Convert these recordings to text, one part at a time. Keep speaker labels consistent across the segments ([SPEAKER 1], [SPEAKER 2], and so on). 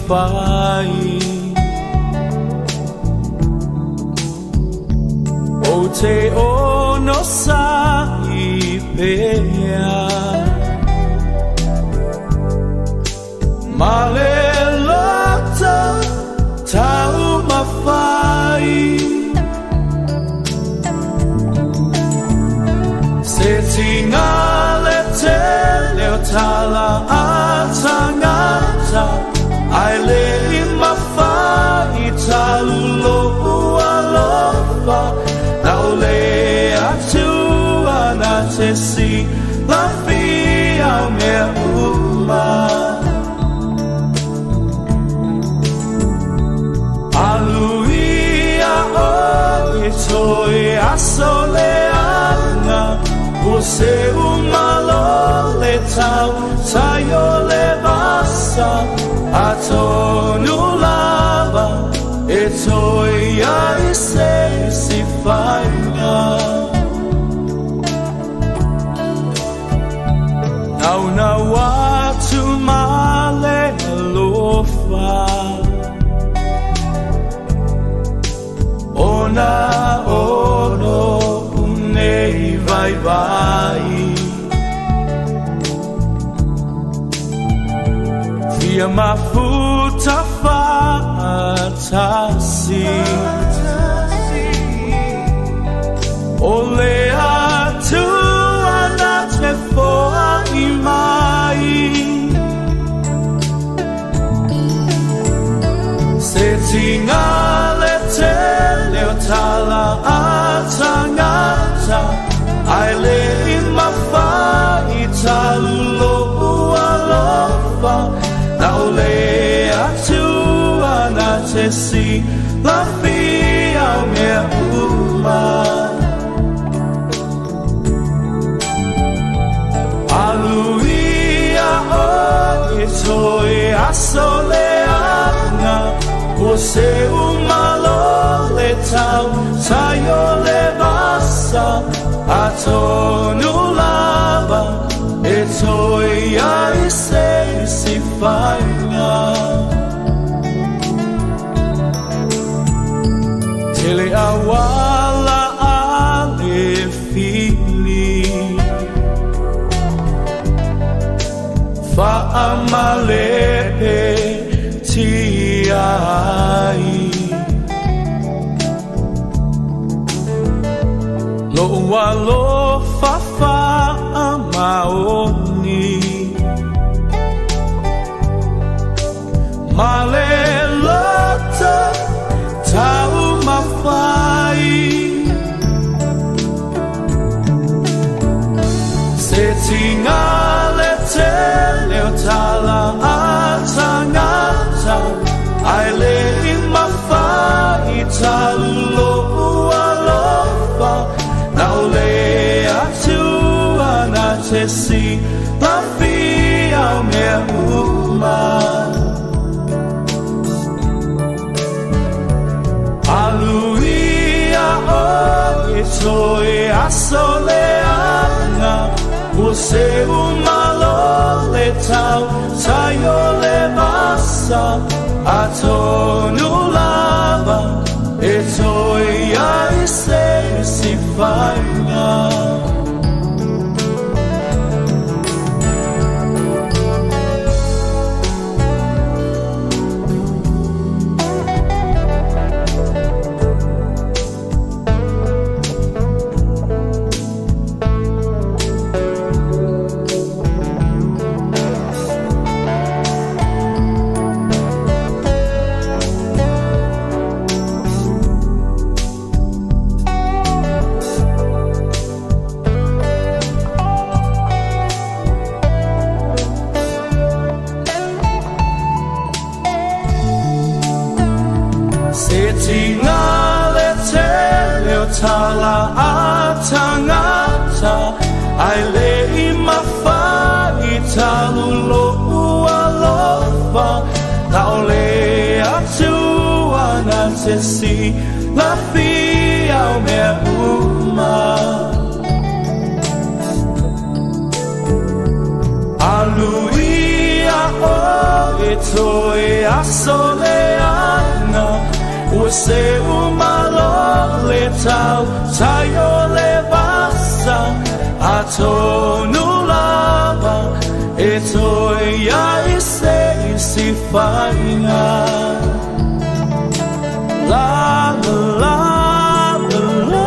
[SPEAKER 1] fai O te ono sa i pea Male loto tau mawhai Se tinga le te leo tala a tangata Ai le i mawhai talulo alofa Nau le atua na te si la fia mea uma Aluia o e toe asoleanga Ua se umalo le tau taio le vasa Atonu lava e toe ai se si whainga Nau nau atu male alofa Ona ono unei vai vai Fia mafuta whaatasi O le atua na te foa i mai Se tinga le te leo tala a tangata Ai le i mawhai talulo alofa Nau le atua na te si la fia mea uma Aluia o e toe asoleanga Ua se umalo le tau taio le vasa Atonu lava e toe ai se si whainga Tele awala a le fili Whaamalepe ti ai Lo alofa whaamaoni Male loto tau mawhai Se tinga le te leo tala a tangata Ai le i mawhai talulo alofa Nau le atua na te si la fia mea uma Aluia o e toe asoleanga Ua se umalo le tau taio le vasa Atonu lava e toe ai se si whainga Se tinga le te leo tala a tangata Ai le i mawhai talulo alofa Nau le atua na te si la fia mea uma Aluia o e e toe aso leaga ua seu malo le tau tai o le vasa atonu lava e toe i ai se isi faiga. La la la la la.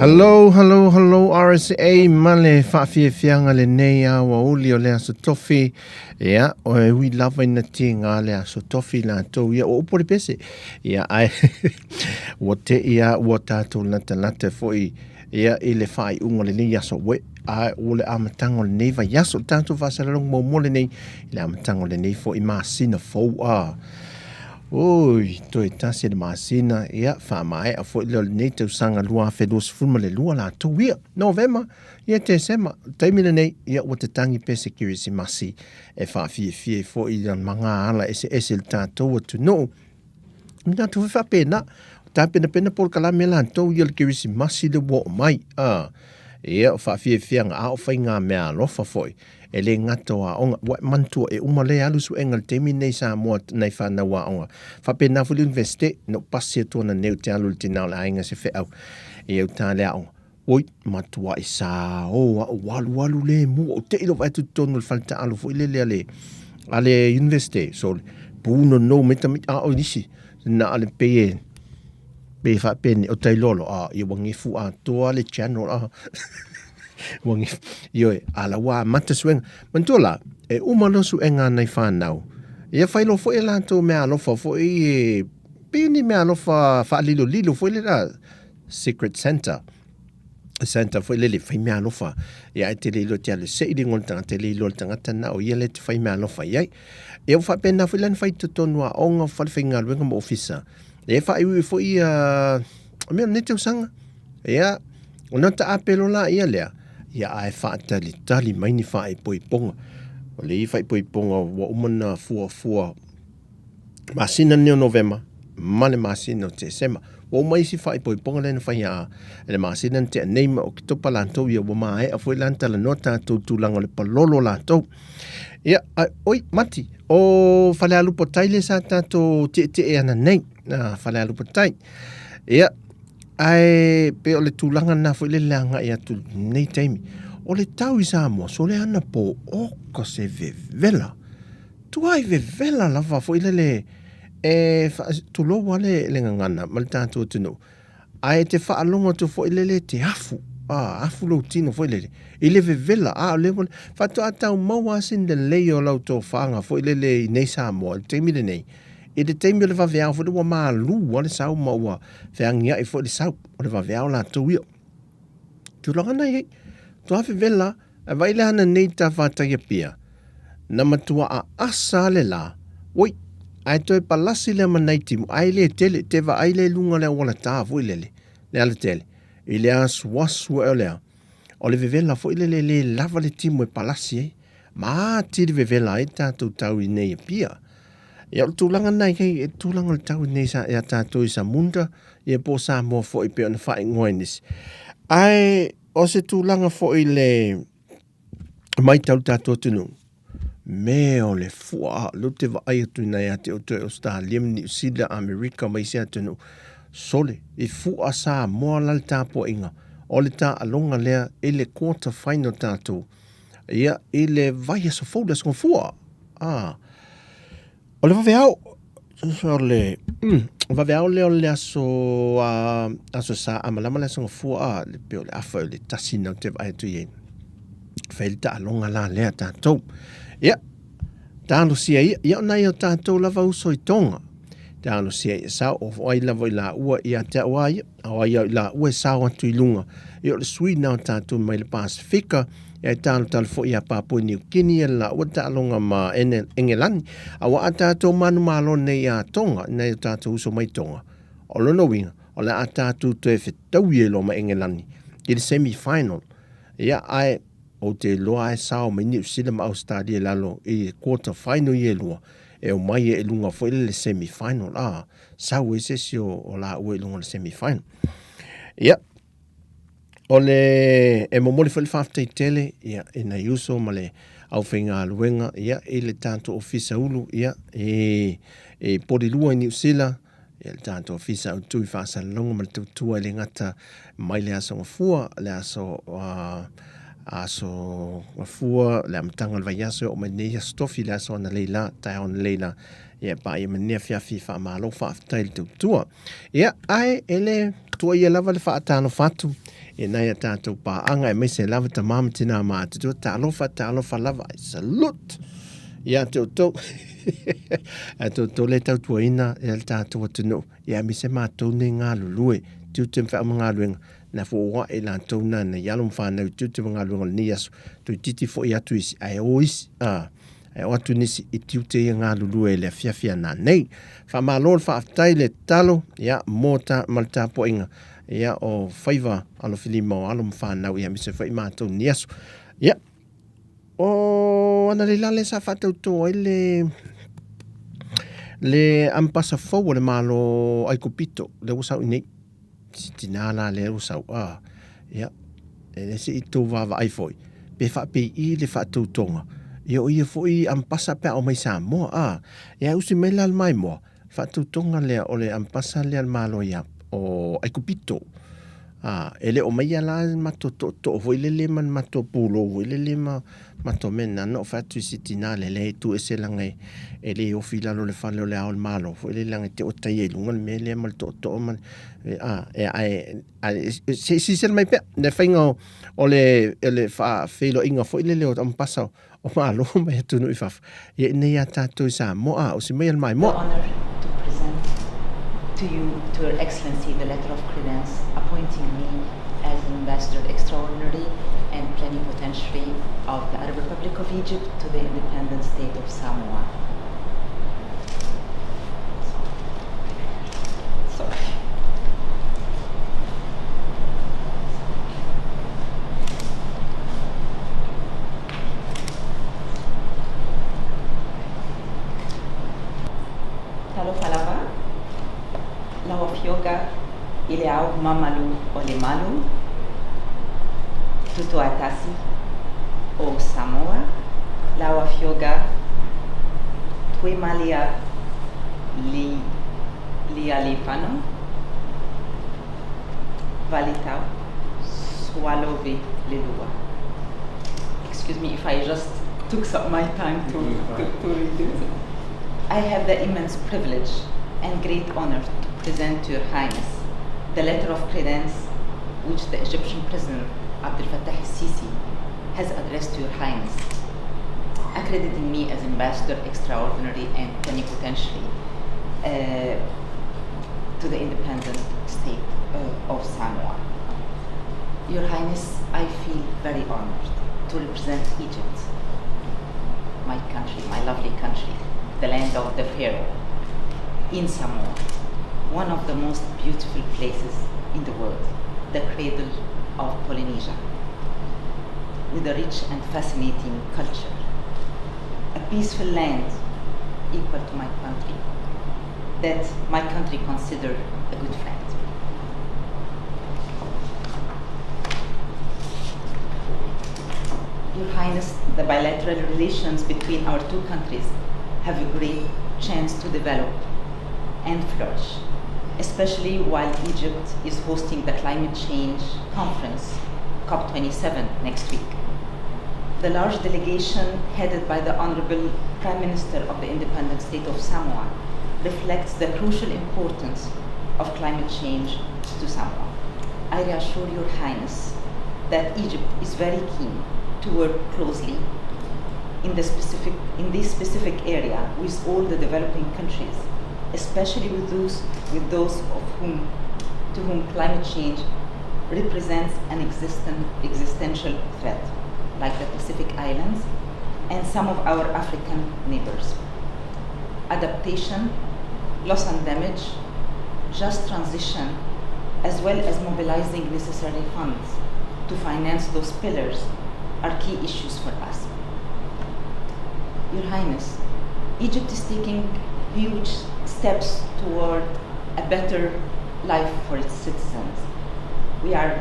[SPEAKER 2] Hello, hello, hello RSA ma le faafiafiaga lenei aoauli o le Aso Tofi. Ia, o e ui lava ina tiga le Aso Tofi latou ia, ua upu le pese. Ia, ae ua te i a ua tatou latalata foi ia i le faaiuga o lenei aso. Ue, ae o le amataga o lenei vaiaso, o le tatou faasalalauga muamua lenei i le amataga o lenei foi masina fou a. Oi, toe tasi le masina, ia, faamaea foi lea o lenei tausaga 2022 latou ia. Novema, ia Tesema, taimi lenei, ia ua tatagi pese Kerisimasi e faafiafia ai foi i magaala eseese i le tatou atunuu. Manatu foi faapena, tapenapena polokalame latou ia le Kerisimasi le ua oo mai. A, ia, o faafiafiaga a o faigameaalofa foi. E le gata o aoga, ua e manatua e uma lea alu suega i le taimi lenei i Samoa nai fanau aoga. Faapena foi le Universite, na ou pasi atu ananei ou te alu i le tina o le aiga se feau i uta le aoga. Oi, matuai sao au alualu lemu, ou te i lou vaai atu i totonu o le fale taaalo foi lele a le, a le Universite. So, punonou mai tamaiti a o nisi, na o le pei e, pei e faapeni, o Tailolo, a, ia ua gefu atoa le channel, a. Ua gefu, ioe, a la ua amata suega. Manatua la, e uma loa suega a nai fanau, ia fai loa foi e latou meaalofa foi e, pei ni meaalofa faalilolilo foi lele, a, Secret Santa. Santa foi lele, fai meaalofa. Ia ae te le iloa te alu se i le igoa o le tagata, e le iloa le tagata na o ia lea e te fai meaalofa i ai. Ia ua faapena foi la ona fai i totonu o aoga, o falefaigaluega ma ofisa. Ia e faaiuiu foi ia mea o lenei tausaga. Ia, ona taape loa laia lea, ia ae faatalitali mai ni faaipoipoga. O le faaipoipoga ua uma ona fuafua masina lenei o Novema ma le masina o Tesema. Ua uma isi faaipoipoga lea na faia i le masina na tea nei ma Oketopa latou ia ua maea foi la ona talanoa tatou tulaga o le palolo latou. Ia, ai, oi, Mati, o Falealupo Tai lea sa tatou tietie ana nei, Falealupo Tai. Ia, ae pei o le tulaga lena foi le le agai atu i lenei taimi. O le tau i Samoa, sole anapo, oka se vevela. Tuai vevela lava foi lele e tulou lava le, le gagana ma le tatou atunuu. Ae te faalogo atu foi lele te afu, a, afu lou tino foi lele, i le vevela, a, o le faatoa tau maua lava sina lelei o lau tofaga foi lele i nei Samoa i le taimi lenei. I le taimi o le vaveao foi lele ua malu lava le sau ma ua feagiai foi le sau o le vaveao latou ia. Tulaga na i ai, toa vevela, Ae vaai le ana nei tafatai Apia, na matua aasa le la, oi, ae toe palasi lea ma nai timu, ae le tele, te vaai lea i luga o le auala ta foi lele, le alatele, i le asuasu ae o lea, o le vevela foi lele le lava le timu e palasi ai, ma atili vevela ai le tatou tau i nei Apia. Ia o le tulaga lena i ai, e tulaga o le tau i nei sa, ia tatou i Samunda, ia po o Samoa foi pei ona faaigoa e nisi. Ae O se tulaga foi le maitau le tatou atunuu, me o le fua a lea ou te vaai atu i nai ia te outou i Ausetalia ma Niu Sila, Amerika ma isi atunuu, sole, i fua Samoa la le tapuaiga, o le taaloga lea i le quarter final tatou, ia, i le vaiaso fou, le Aso Gafua. Ah. O le vaveao, o le vaveao lea o le aso, aso Sa amalama le aso Gafua, a, le pei o le afa i le tasi na ou te vaai atu i ai. Fai le taaloga la lea tatou. Ia, Talosia ia, ia o nai o tātou lava uso i Tonga. Talosia ia sao, o ai lava i laua ia te au a ia, o ai au i laua e sao atu i luga. Ia o le sui na o tātou mai le Pasifika, ia e talotalo foi ia Papua Niu Kini ia laua taaloga ma Engelani. A ua a tātou manumalo nei ia Tonga, nai o tātou uso mai Tonga. O lona uiga, o le a tātou toe fetaui ai loa ma Engelani i le semi final. Ia, ae ou te iloa e sao mai Niu Sila ma Ausetalia i lalo i quarter final ia e lua, e omai ai i luga foi lele semi final, a, sau ai se isi o laua i luga o le semi final. Ia, o le, e momoli foi le faafetai tele, ia, i nai uso ma le aufaigaluega, ia, i le tatou Ofisa Ulu, ia, i, i Polilua i Niu Sila, Ia le tatou Ofisa Autu i Faasalalauga ma le Tautua e le gata mai le Aso Gafua, le aso, aso Gafua, le amataga o le vaiaso e oo mai nei Aso Tofi, le aso analeila, taeao analeila, ia e paia ma lenei afiafi faamalo faafetai le tautua. Ia, ae e le tuuaia lava le faatalofa atu i nai a tatou paaga aemaise lava tama ma tina matutua, talofa, talofa lava, I salute ia te outou. Ae outou le tautuaina ia le tatou atunuu, ia aemaise matou nei galulue, tiute ma feau ma galuega, na fuauae latou na nei alo ma fanau i tiute ma galuega o lenei aso, toeitiiti foi atu isi, ae o isi, ae o atu nisi i tiute ia galulue i le afiafi a nanei. Faamalo le faafetai le tatalo, ia, mo ta, ma le tapuaiga, ia, o faiva alofilima o alo ma fanau, ia, aemaise foi matou i lenei aso. Ia, O analeila lea sa faatauto ai le le ambasa fou o le Malo Aikupito, lea ua sau i nei. Si tina la lea ua sau, a, ia, e le se i tou vaavaai foi, pe faapei le faatautoga, ia o ia foi ambasa pe a omai Samoa, a, ia e usi mai la le maimoa, faatautoga lea o le ambasa lea a le Malo ia, o Aikupito. A, e le o maia la le matou tootoo foi lele ma le matou pulou foi lele ma matou mea na, na ou fai atu i si tina lea, leai tuu ese leaga e, e le ofi i lalo o le fale o le Ao o le Malo foi lele leaga e te otaia i luga le mea lea ma le tootoo ma le, a, e, ae, ae se i silasila mai pea le faiga o, o le, o le faafeiloaiga foi lele o ambasa o Malo mai atunuu i fafo, ia i inei ia tatou i Samoa, a o si mai a le maimoa.
[SPEAKER 3] Honour to present to you, to Your Excellency, the letter of credence appointing me as an Ambassador Extraordinary and Plenipotentiary of the Arab Republic of Egypt to the independent state of Samoa. Sorry. Talofa lava, lau Afioga i le Ao Mamalu o le Malu, Tutoatasi o Samoa, lau Afioga Tuimalia Lealiifano Valetau Sualauvi Leilua. Excuse me if I just took some my time to, to, to read it. I have the immense privilege and great honor to present to Your Highness the letter of credence which the Egyptian President Abdel Fattah el-Sisi has addressed to Your Highness, accrediting me as Ambassador Extraordinary and Plenipotentiary to the independent state of Samoa. Your Highness, I feel very honored to represent Egypt, my country, my lovely country, the land of the Pharaoh, in Samoa, one of the most beautiful places in the world, the cradle of Polynesia, with a rich and fascinating culture, a peaceful land equal to my country, that my country consider a good friend. Your Highness, the bilateral relations between our two countries have a great chance to develop and flourish, especially while Egypt is hosting the climate change conference, COP27, next week. The large delegation headed by the Honorable Prime Minister of the independent state of Samoa reflects the crucial importance of climate change to Samoa. I reassure Your Highness that Egypt is very keen to work closely in, the specific, in this specific area with all the developing countries, especially with those, with those of whom, to whom climate change represents an existent, existential threat, like the Pacific Islands and some of our African neighbors. Adaptation, loss and damage, just transition, as well as mobilizing necessary funds to finance those pillars are key issues for us. Your Highness, Egypt is taking huge steps toward a better life for its citizens. We are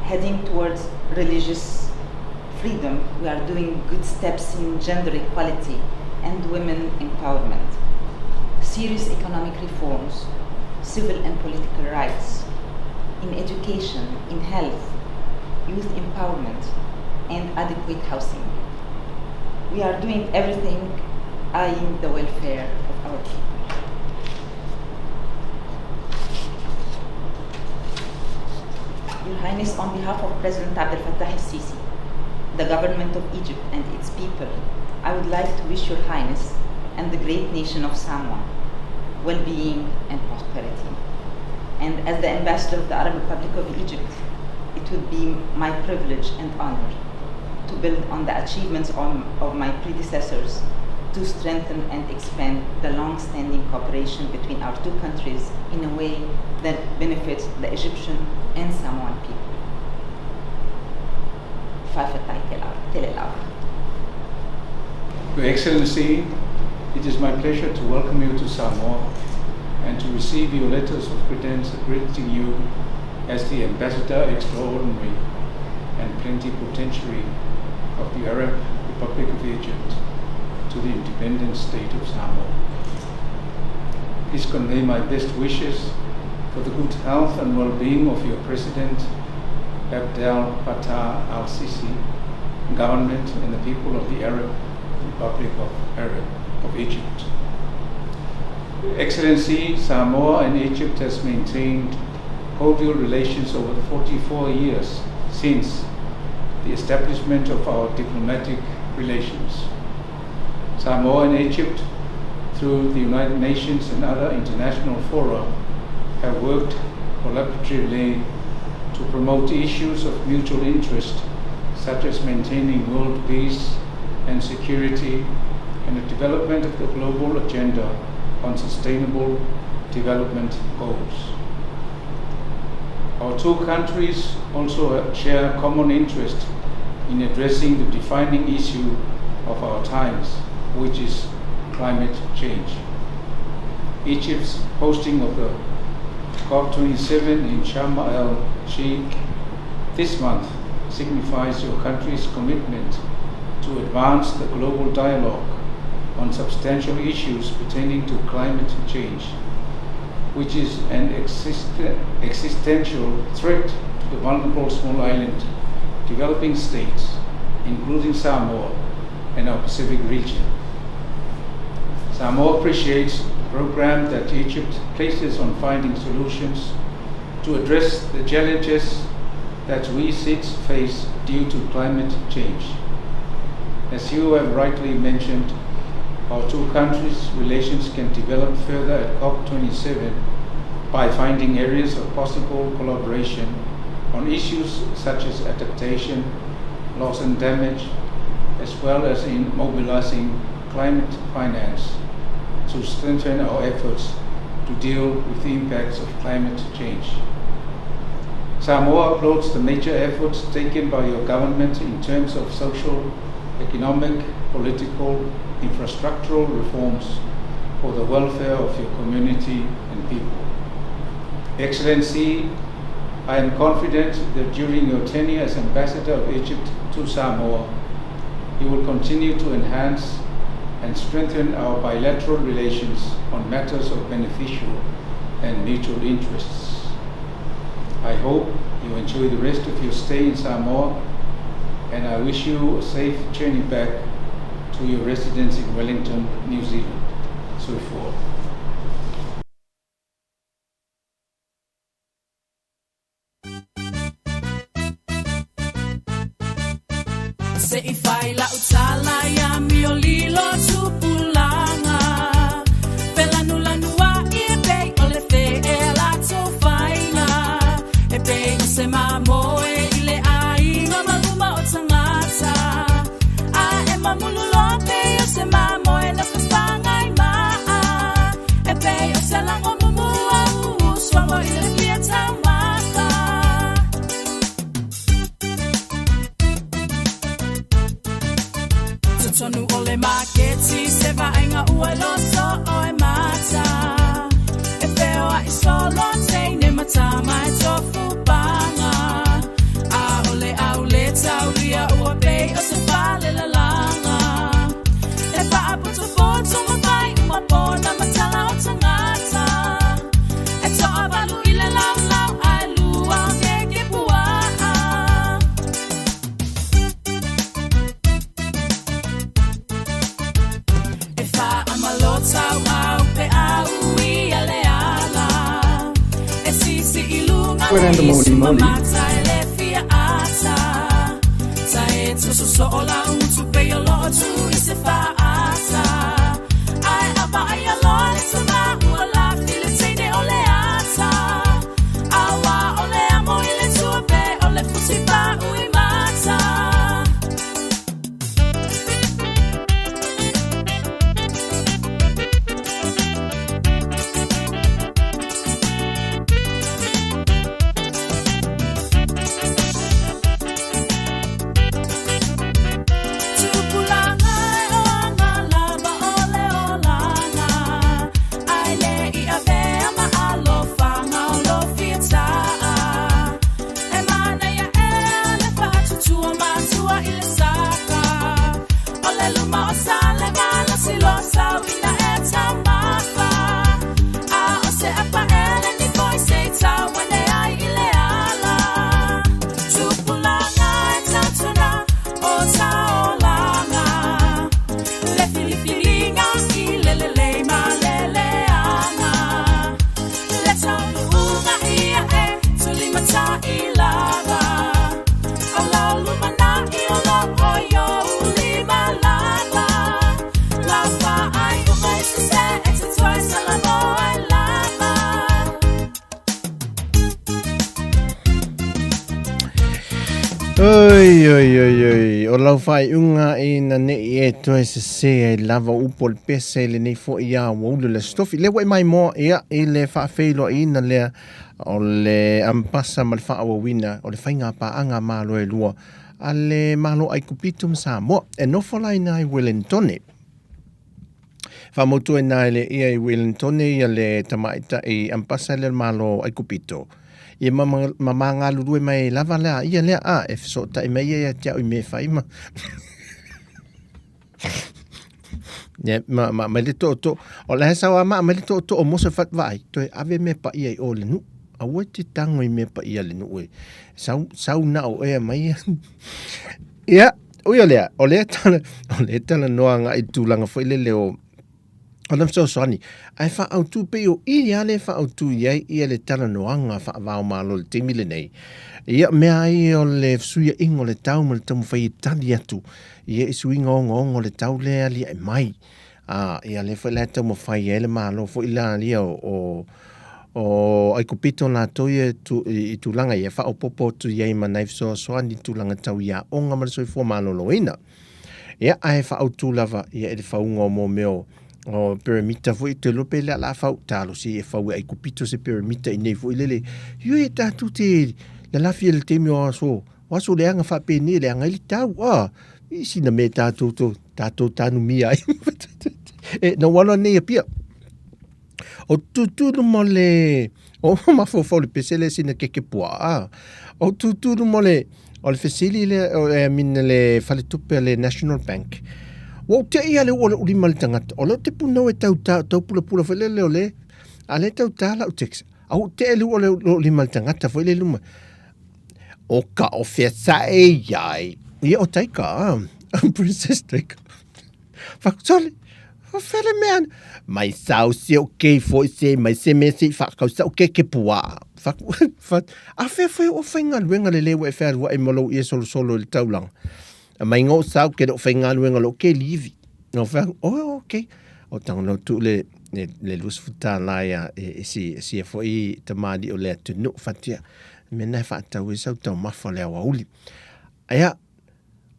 [SPEAKER 3] heading towards religious freedom. We are doing good steps in gender equality and women empowerment. Serious economic reforms, civil and political rights, in education, in health, youth empowerment, and adequate housing. We are doing everything eyeing the welfare of our people. Your Highness, on behalf of President Abdel Fattah el-Sisi, the government of Egypt and its people, I would like to wish Your Highness and the great nation of Samoa well-being and prosperity. And as the ambassador of the Arab Republic of Egypt, it would be my privilege and honor to build on the achievements of, of my predecessors to strengthen and expand the long-standing cooperation between our two countries in a way that benefits the Egyptian and Samoan people. Fa'afetai tele lava.
[SPEAKER 4] Your Excellency, it is my pleasure to welcome you to Samoa and to receive your letters of credence accrediting you as the Ambassador Extraordinary and Plenipotentiary of the Arab Republic of Egypt to the independent state of Samoa. Please convey my best wishes for the good health and well-being of your President, Abdel Fattah al-Sisi, government and the people of the Arab Republic of, Arab, of Egypt. Excellency, Samoa and Egypt has maintained cordial relations over 44 years since the establishment of our diplomatic relations. Samoa and Egypt, through the United Nations and other international fora, have worked collaboratively to promote issues of mutual interest, such as maintaining world peace and security and the development of the global agenda on sustainable development goals. Our two countries also share common interest in addressing the defining issue of our times, which is climate change. Egypt's hosting of the COP27 in Sharm el-Sheikh this month signifies your country's commitment to advance the global dialogue on substantial issues pertaining to climate change, which is an exist existential threat to the vulnerable small island developing states, including Samoa and our Pacific region. Samoa appreciates the program that Egypt places on finding solutions to address the challenges that we SIDS face due to climate change. As you have rightly mentioned, our two countries' relations can develop further at COP27 by finding areas of possible collaboration on issues such as adaptation, loss and damage, as well as in mobilizing climate finance to strengthen our efforts to deal with the impacts of climate change. Samoa applauds the major efforts taken by your government in terms of social, economic, political, infrastructural reforms for the welfare of your community and people. Excellency, I am confident that during your tenure as Ambassador of Egypt to Samoa, you will continue to enhance and strengthen our bilateral relations on matters of beneficial and mutual interests. I hope you enjoy the rest of your stay in Samoa, and I wish you a safe journey back to your residence in Wellington, New Zealand. Soifua.
[SPEAKER 1] Se i fai lau tala ia miolilo tupulaga Felanulanuai e pei o le fee latou faiga E pei o se mamoe i le aiga ma luma o tagata A e mamulu loa pei o se mamoe na fafaga i maa E pei o se lago mumua usuago i le fia taumafa. Totonu o le maketi se vaaiga ua loto o e mata E feoai solo teine ma tama e tofu paga A o le au le taulia ua pei o se fale lalaga E faapotopoto ma fai uma pona ma tala o tagata E toavalu i le laulau ae lua o keke puaa. E faamalotauau pe au ia le ala E sisi i luga
[SPEAKER 4] Fernando
[SPEAKER 1] le
[SPEAKER 4] Moli
[SPEAKER 1] isu
[SPEAKER 4] Moli.
[SPEAKER 1] mamata e le fia ata Ta e toso o lau tupe o loo tu i se faata Ae apa ai aloa le tama ua lafi le teine o le ata Aua o le amo i le tuape o le fusi pa ui mata. Tupulaga e oaga lava o le olaga Ae le i avea ma alofaga o lo fia taa E manaia ea le faatutua matua i le saka O le luma o sale malosi loa sau ina e taumafa A o se apa ele ni foi se i tau ane ai i le ala Tupulaga e tautuna o taolaga Le filifiliga i le lelei ma le leaga Le taunuuga ia e tulimatai lava O lau lumanai o lo o i ou lima lava Lau faaiuga i sese e te toe salamo ai lava.
[SPEAKER 2] Oi, oi, oi, oi, o lau faaiuga ina ne i e toe sesē ai lava upu o le pese i lenei foi aoauli o le Aso Tofi. Lea ua e maimoa ia i le faafeiloaiina lea o le ampasa ma le faaauauina o le faiga paaga Malo e lua a le Malo Aikupito ma Samoa. E nofo la ina i Wellingtone. Faamautu ai na e le ia i Wellingtone ia le tamaitai ampasa lea o le Malo Aikupito. Ia ma, ma, ma magalulue mai lava lea ia lea a e fesootai mai ia ia te au i me fai ma Ia, ma, ma, mai le tootoo. O le sau a ma mai le tootoo mo se fat vaai, toe ave mea paia i o le nuu. Aua e te tango i mea paia le nuu e. Sau, sau na o ea mai ia. Ia, ui o lea, o lea tala, o lea tala noa nga i tulaga foi lele o, o le fesoasoani. Ae faaautu pei o i a le faaautu i ai ia le talanoaga faava-o-Malo i le taimi lenei. Ia, mea ai o le fesuiaiga o le tau ma le taumafai e tali atu ia i suiga ogaoga o le tau lea e aliae mai. A, ia lea foi la e taumafai ai le Malo foi la ia o, o Aikupito latou ia tu, i, i tulaga ia, faaopoopo atu i ai ma nai fesoasoani i tulaga tau i aoga ma le soifua maloloina. Ia, ae faaautu lava ia i le fauga o mō mea o, o perimita foi, te iloa pe lea o le a fau, talosia ia fau e Aikupito se perimita i nei foi lele. Ioe, tatou te lalafi i le taimi o aso, o aso leaga faapenei, leaga ai le tau, a, i sina mea tatou, to, tatou tanumia ai. E, na ua aloa nei Apia. O tutulu mo le, o mafaufau le pese le sina keke puaa. O tutulu mo le, o le fesili le, o, e, mina le faletupe a le National Bank. Ua ou te ia le ua le ulima le tagata. O leo te punau e tau, tau, tau pulapula foi le leo le, a le tau tā lau text. A ou te le ua le ulima le tagata foi le luma. O ka o fea sa e iai. Ia o taika, ah. Princess Taika. Whakatole, o whele mea ana. Mai sau se o kei foi se, mai se mea se i whakau sa o ke ke pua. A whea whai o whai ngā luenga le lewa e whea rua e malo i e solo solo i le taulanga. Aumai ou sau ke le o faigaluega loa ke livi. Na ou fai atu, oh okay. O tago na ou tuu le le $20 ia e si sia foi tamalii o le atunuu fatia. Mea na e faatau ai sau taumafa o le aoauli. Ia,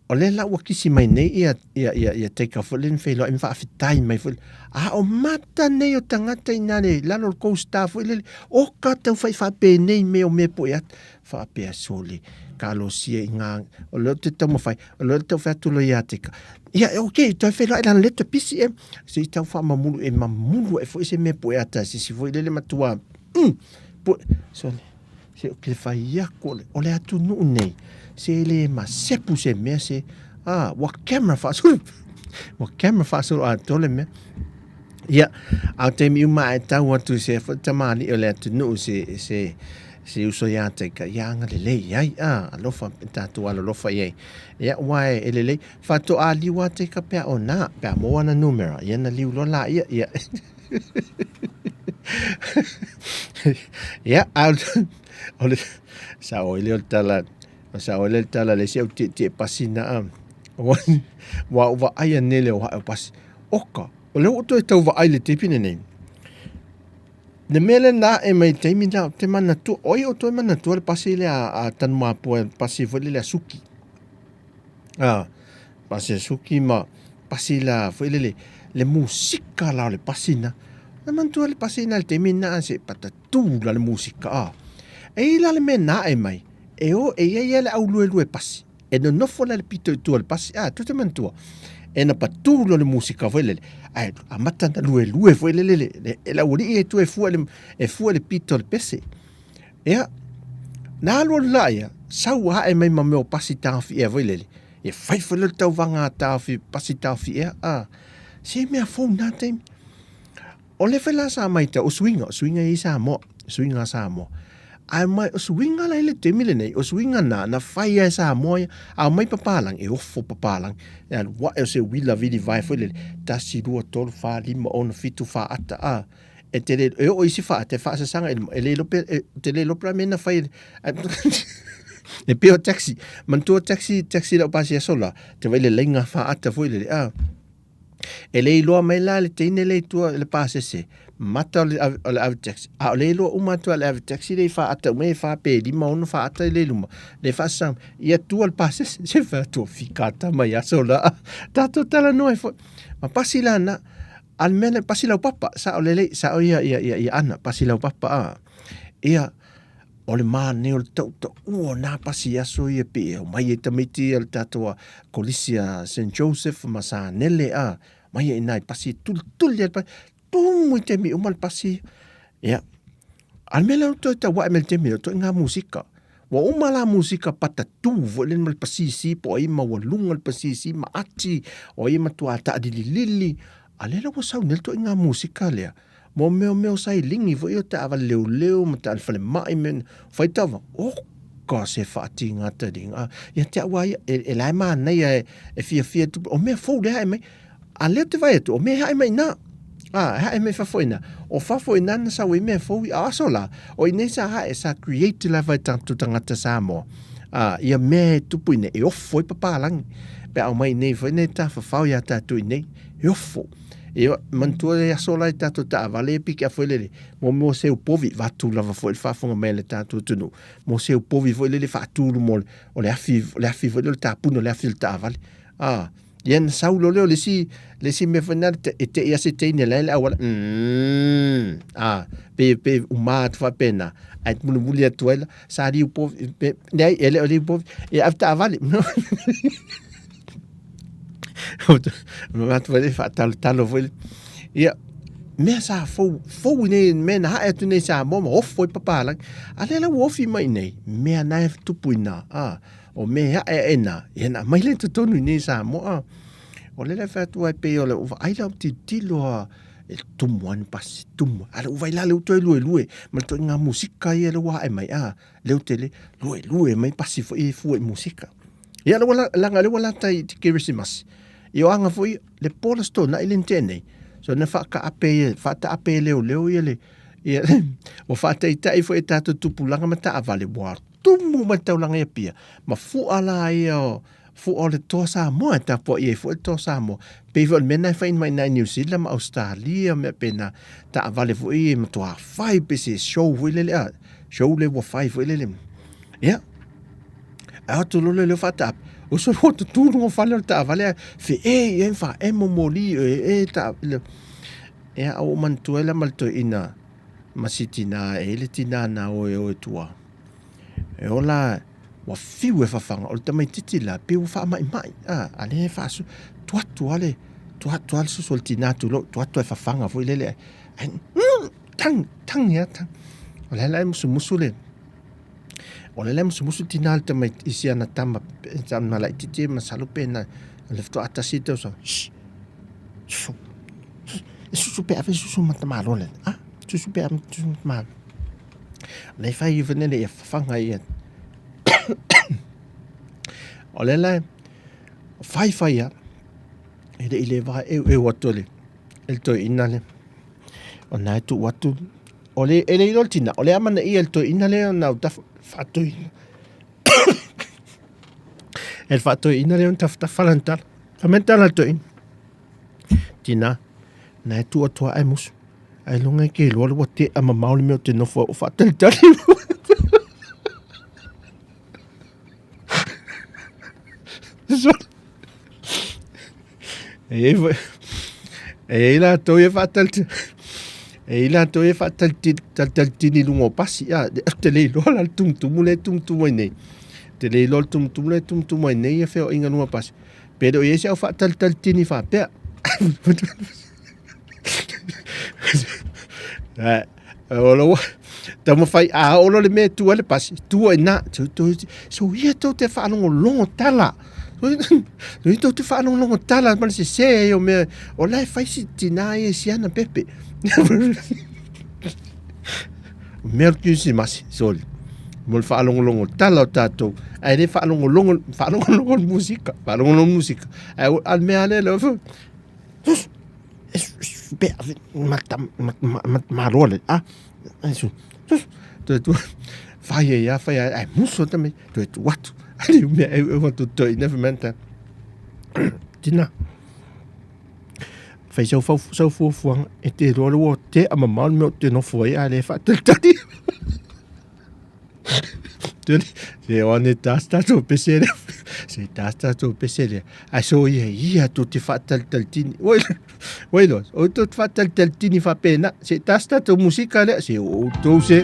[SPEAKER 2] o lea la ua kisi mai nei ia ia ia ia taika foi lea na feiloai ma faafetai mai foi. A o mata nei o tagata i ina le lalo o le co-star foi lele, oka taufai faapenei mea o mea poe atu. Faapea sole, kalosia i ngā, o lea ou te taumafai, o lea ou te taufai atu loa ia te ka. Ia, ok, toe feiloai lana lea toe pisi e. Se i tau faamamulu, e mamulu ae foi se mea poe ata, se si foi lele matua, poe, sole, se o ke whai aku, o le atunuu nei, se le masepu se mea se, ah, ua camera whaasuru, ua camera whaasuru a tole mea. Ia, a o taimi uma ae tau atu i se tamalii o le atunuu se, se, se uso iā te ka, ia agalelei i ai, a, alofa, e tātou alolofa i ai. Ia, ua e, e lelei, faatoa liu a te ka pea o nā, pea mō ana numera, ia na liu loa la ia, ia. Ia, a o le, sa o ile o le tala, o sa o ile le tala le si au tie tie pasi na a, ua, ua vaai a nele o hae o pasi, Oka, o lea ua toe tau vaai i le taimi lenei. Le mea lea na ae mai i le taimi lena, ou te manatua, oi o toe manatua le pasi lea a Tanumapua, le pasi foi lele a Suki. A, pasi a Suki ma pasi la foi lele, le musika la o le pasi na. Na manatua le pasi na le taimi na se patatū la le musika a. E i la le mea na ae mai, e o e ia ia le au luelue pasi. E nonofo la le pito i tua o le pasi, a, tou te manatua, e na patū loa le musika foi lele, ae amata na luelue foi lele le, le, e le aualii e tua e fua le, e fua le pito o le pese. Ia, na alu alu la ia, sau ae mai ma mea o pasi taofi ea foi lele, ia fai foi le tauvaga a taofi, pasi taofi ea, a, se mea fou na taimi. O le foi la sa maitau, o suiga, o suiga i Samoa, suiga a Samoa. Ae mai, o suiga la i le taimi lenei, o suiga na, na fai e Samoa ia, a omai papalangi, e ofo papalangi. E alu ae o se uila vili vae foi lele, 1, 2, 3, 4, 5, 6, 7, faata, a. E te le, e oo i isi faata, e faasasaga i le, e le iloa pe, e te le iloa pe o le a le mea na fai e, e pei o taxi, manatua taxi, taxi lau pasi aso la, te vaai i le laina faata foi lele, a. E le iloa mai la le teine le i tua i le pasese, mata o le, o le ave taxi. A o le iloa uma atu a le ave taxi le i faata uma e fa pe lima ono faata i le luma. Le faasasanga, ia tua le pasese, se fa tua fikata mai aso la. Tatou talanoa ai foi. Ma pasi la na, a le mea lea, pasi lau papa, sa o lelei, sa o ia, ia, ia, ia ana, pasi lau papa a. Ia, O le manaia o le tautaua o nā pasi i aso ia pei e omai ai tamaiti ia le tatou a Kolisi a St Joseph ma Sanele a mai ai nai pasi tulituli ai le pasi tumu i taimi uma le pasi ia. A le mea lea o toe tau ae mai le taimi lea o toe ngā musika. Ua uma la musika patatū foi lea ma le pasisi po o ai maualuga le pasisi ma ati o ai e matua taʻalililili a lea la ua sau nei le ituaiga musika lea. Mo mea o mea o sailingi foi o taavale leoleo ma taavale falemai me fai tauva oka se faatiga taliga ia te au a ia e, e la e manaia e, e fiafia tupu o mea fou le hae mai a lea te vai atu o mea e hae mai ina a e hae mai fafo ina o fafo ina na sau ai mea fou a aso la o inei sa hae sa create lava e tatou tagata Samoa a ia mea e tupu ina e ofo ai papalangi pe a aumai inei foi nei tafafao ia tatou inei e ofo Ia, manatua le aso la i tatou taavale e piki a foi lele, mo mo seu povi, vatu lava foi le faafofoga mai a le tatou atunuu, mo seu povi foi lele faatu luma o le, o le afi, o le afi foi lele o le tapuna o le afi o le taavale. A, ia na sau loa lea o le isi, le isi mea foi lena e tei lava se teine la e le auala, mm, a, pe, pe uma atu faapena, ae mulimuli atu ai la, sa liu povi, pe, leai, e le o liu povi, ia ave taavale. Atu foi faatalotalo foi le. Ia, mea sa fou, fou i nei, mea na hae atu nei Samoa ma ofo i papalangi. A lea la ua ofi mai nei, mea na e tupu i nā, a, o mea e ae ae nā, ia na aumai lea i totonu i nei Samoa, a. O lea la e fai atu ai pei o le vaai la o tilotilo a, e tumu ai ni pasi, tumu. A le ua vaai la lea ua toe luelue, ma le ituaiga musika ia lea ua ae mai, a, lea ua tele, luelue mai pasi foi e fua i musika. Ia la laga lea ua lata i te Kerisimasi. Ia o aga foi le po le aso Toonai le na tea nei. So na faataape ia, faataape e leoleo ia le ia ua faataitai foi e tatou tupulaga ma taavale ua tumu mai le taulaga i Apia ma fua la ia o. Fua o le Toa Samoa e tapuai ai foi le Toa Samoa. Pei foi o le mea lena e fai mai i ina i Niu Sila ma Ausetalia ma mea faapena, taavale foi ia e matua fai pei se show foi lele a, show lea ua fai foi lele. Ia, ae o atu loa lea faataape, uso ua tutu luga o fale o le taavale ae feei ai ma faaemo moli e taavale. Ia, a ua ou manatua ai la ma le toeaina ma si tina e i ai le tina na o e o i tua. E ola ua fiu e fafaga, o le tamaititi la, pei ua faamaimai, a, a lea e faasu, tuu atu lava le, tuu atu lava le susu o le tina tulou, tuu atu lava e fafaga foi lele, ae, tagi, tagi lava, tagi. O lea la e musumusu le, o lea la e musumusu le tina i le tamaiti, i si ana tama, tama laitiiti masalo pe na, o le faatoa tasi le tausaga, shh, susu, susu, e susu pe ave susu ma tamaloa le, a, susu pe ave susu ma tamaloa. Lea e fai foi lele ia fafaga ia. O lea la fai fai a e le i le va eueu atu e le e le toeaina lea. O na e tuu atu o le e le iloa le tina o le amanaia e le toeaina lea ona autafa faatoeaina e le faatoeaina lea ona tafatafa lana tala. Fai mai le tala a le toeaina, Tina, na e tuu atu lava ae musu. Ailoga e ke iloa le ua tea mamao le mea ou te nofo ai o faatalitali. E i ai foi, e i ai latou ia faatalitali, e i ai latou ia faatalitali i luga o pasi, a, ou te le iloa la le tumutumu lea e tumutumu ai nei. Ou te le iloa le tumutumu lea e tumutumu ai nei ia feoaiga i luga o pasi. Pe le o i ai se au faatalitalitini faapea. O lo taumafai a oo loa le mea e tu ai le pasi, tu ai i ina. So ia tou te faalogologo tala. So ia tou te faalogologo tala ma le sese ai o mea. O la e fai si tina ia i si ana pepe. O mea o le Kirisimasi, soli. Mo le faalogologo tala o tatou, ae le faalogologo, faalogologo le musika, faalogologo le musika. Ae a le mea lea, malo le a toe tu fai ai a fai ai ai musu ata me toe tu atu ali mea e e atu toi na menta tina fai sau fau sau fuafuaga e te iloa le ua tea mamao le mea ou te nofo ai a le faatalitali Se o ane tasi tatou pese lea. Se tasi tatou pese lea. Ae so ia ia tou te faatalitalitini. Oi, oi loa, o tou te faatalitalitini faapena. Se tasi tatou musika lea. Se o outou se.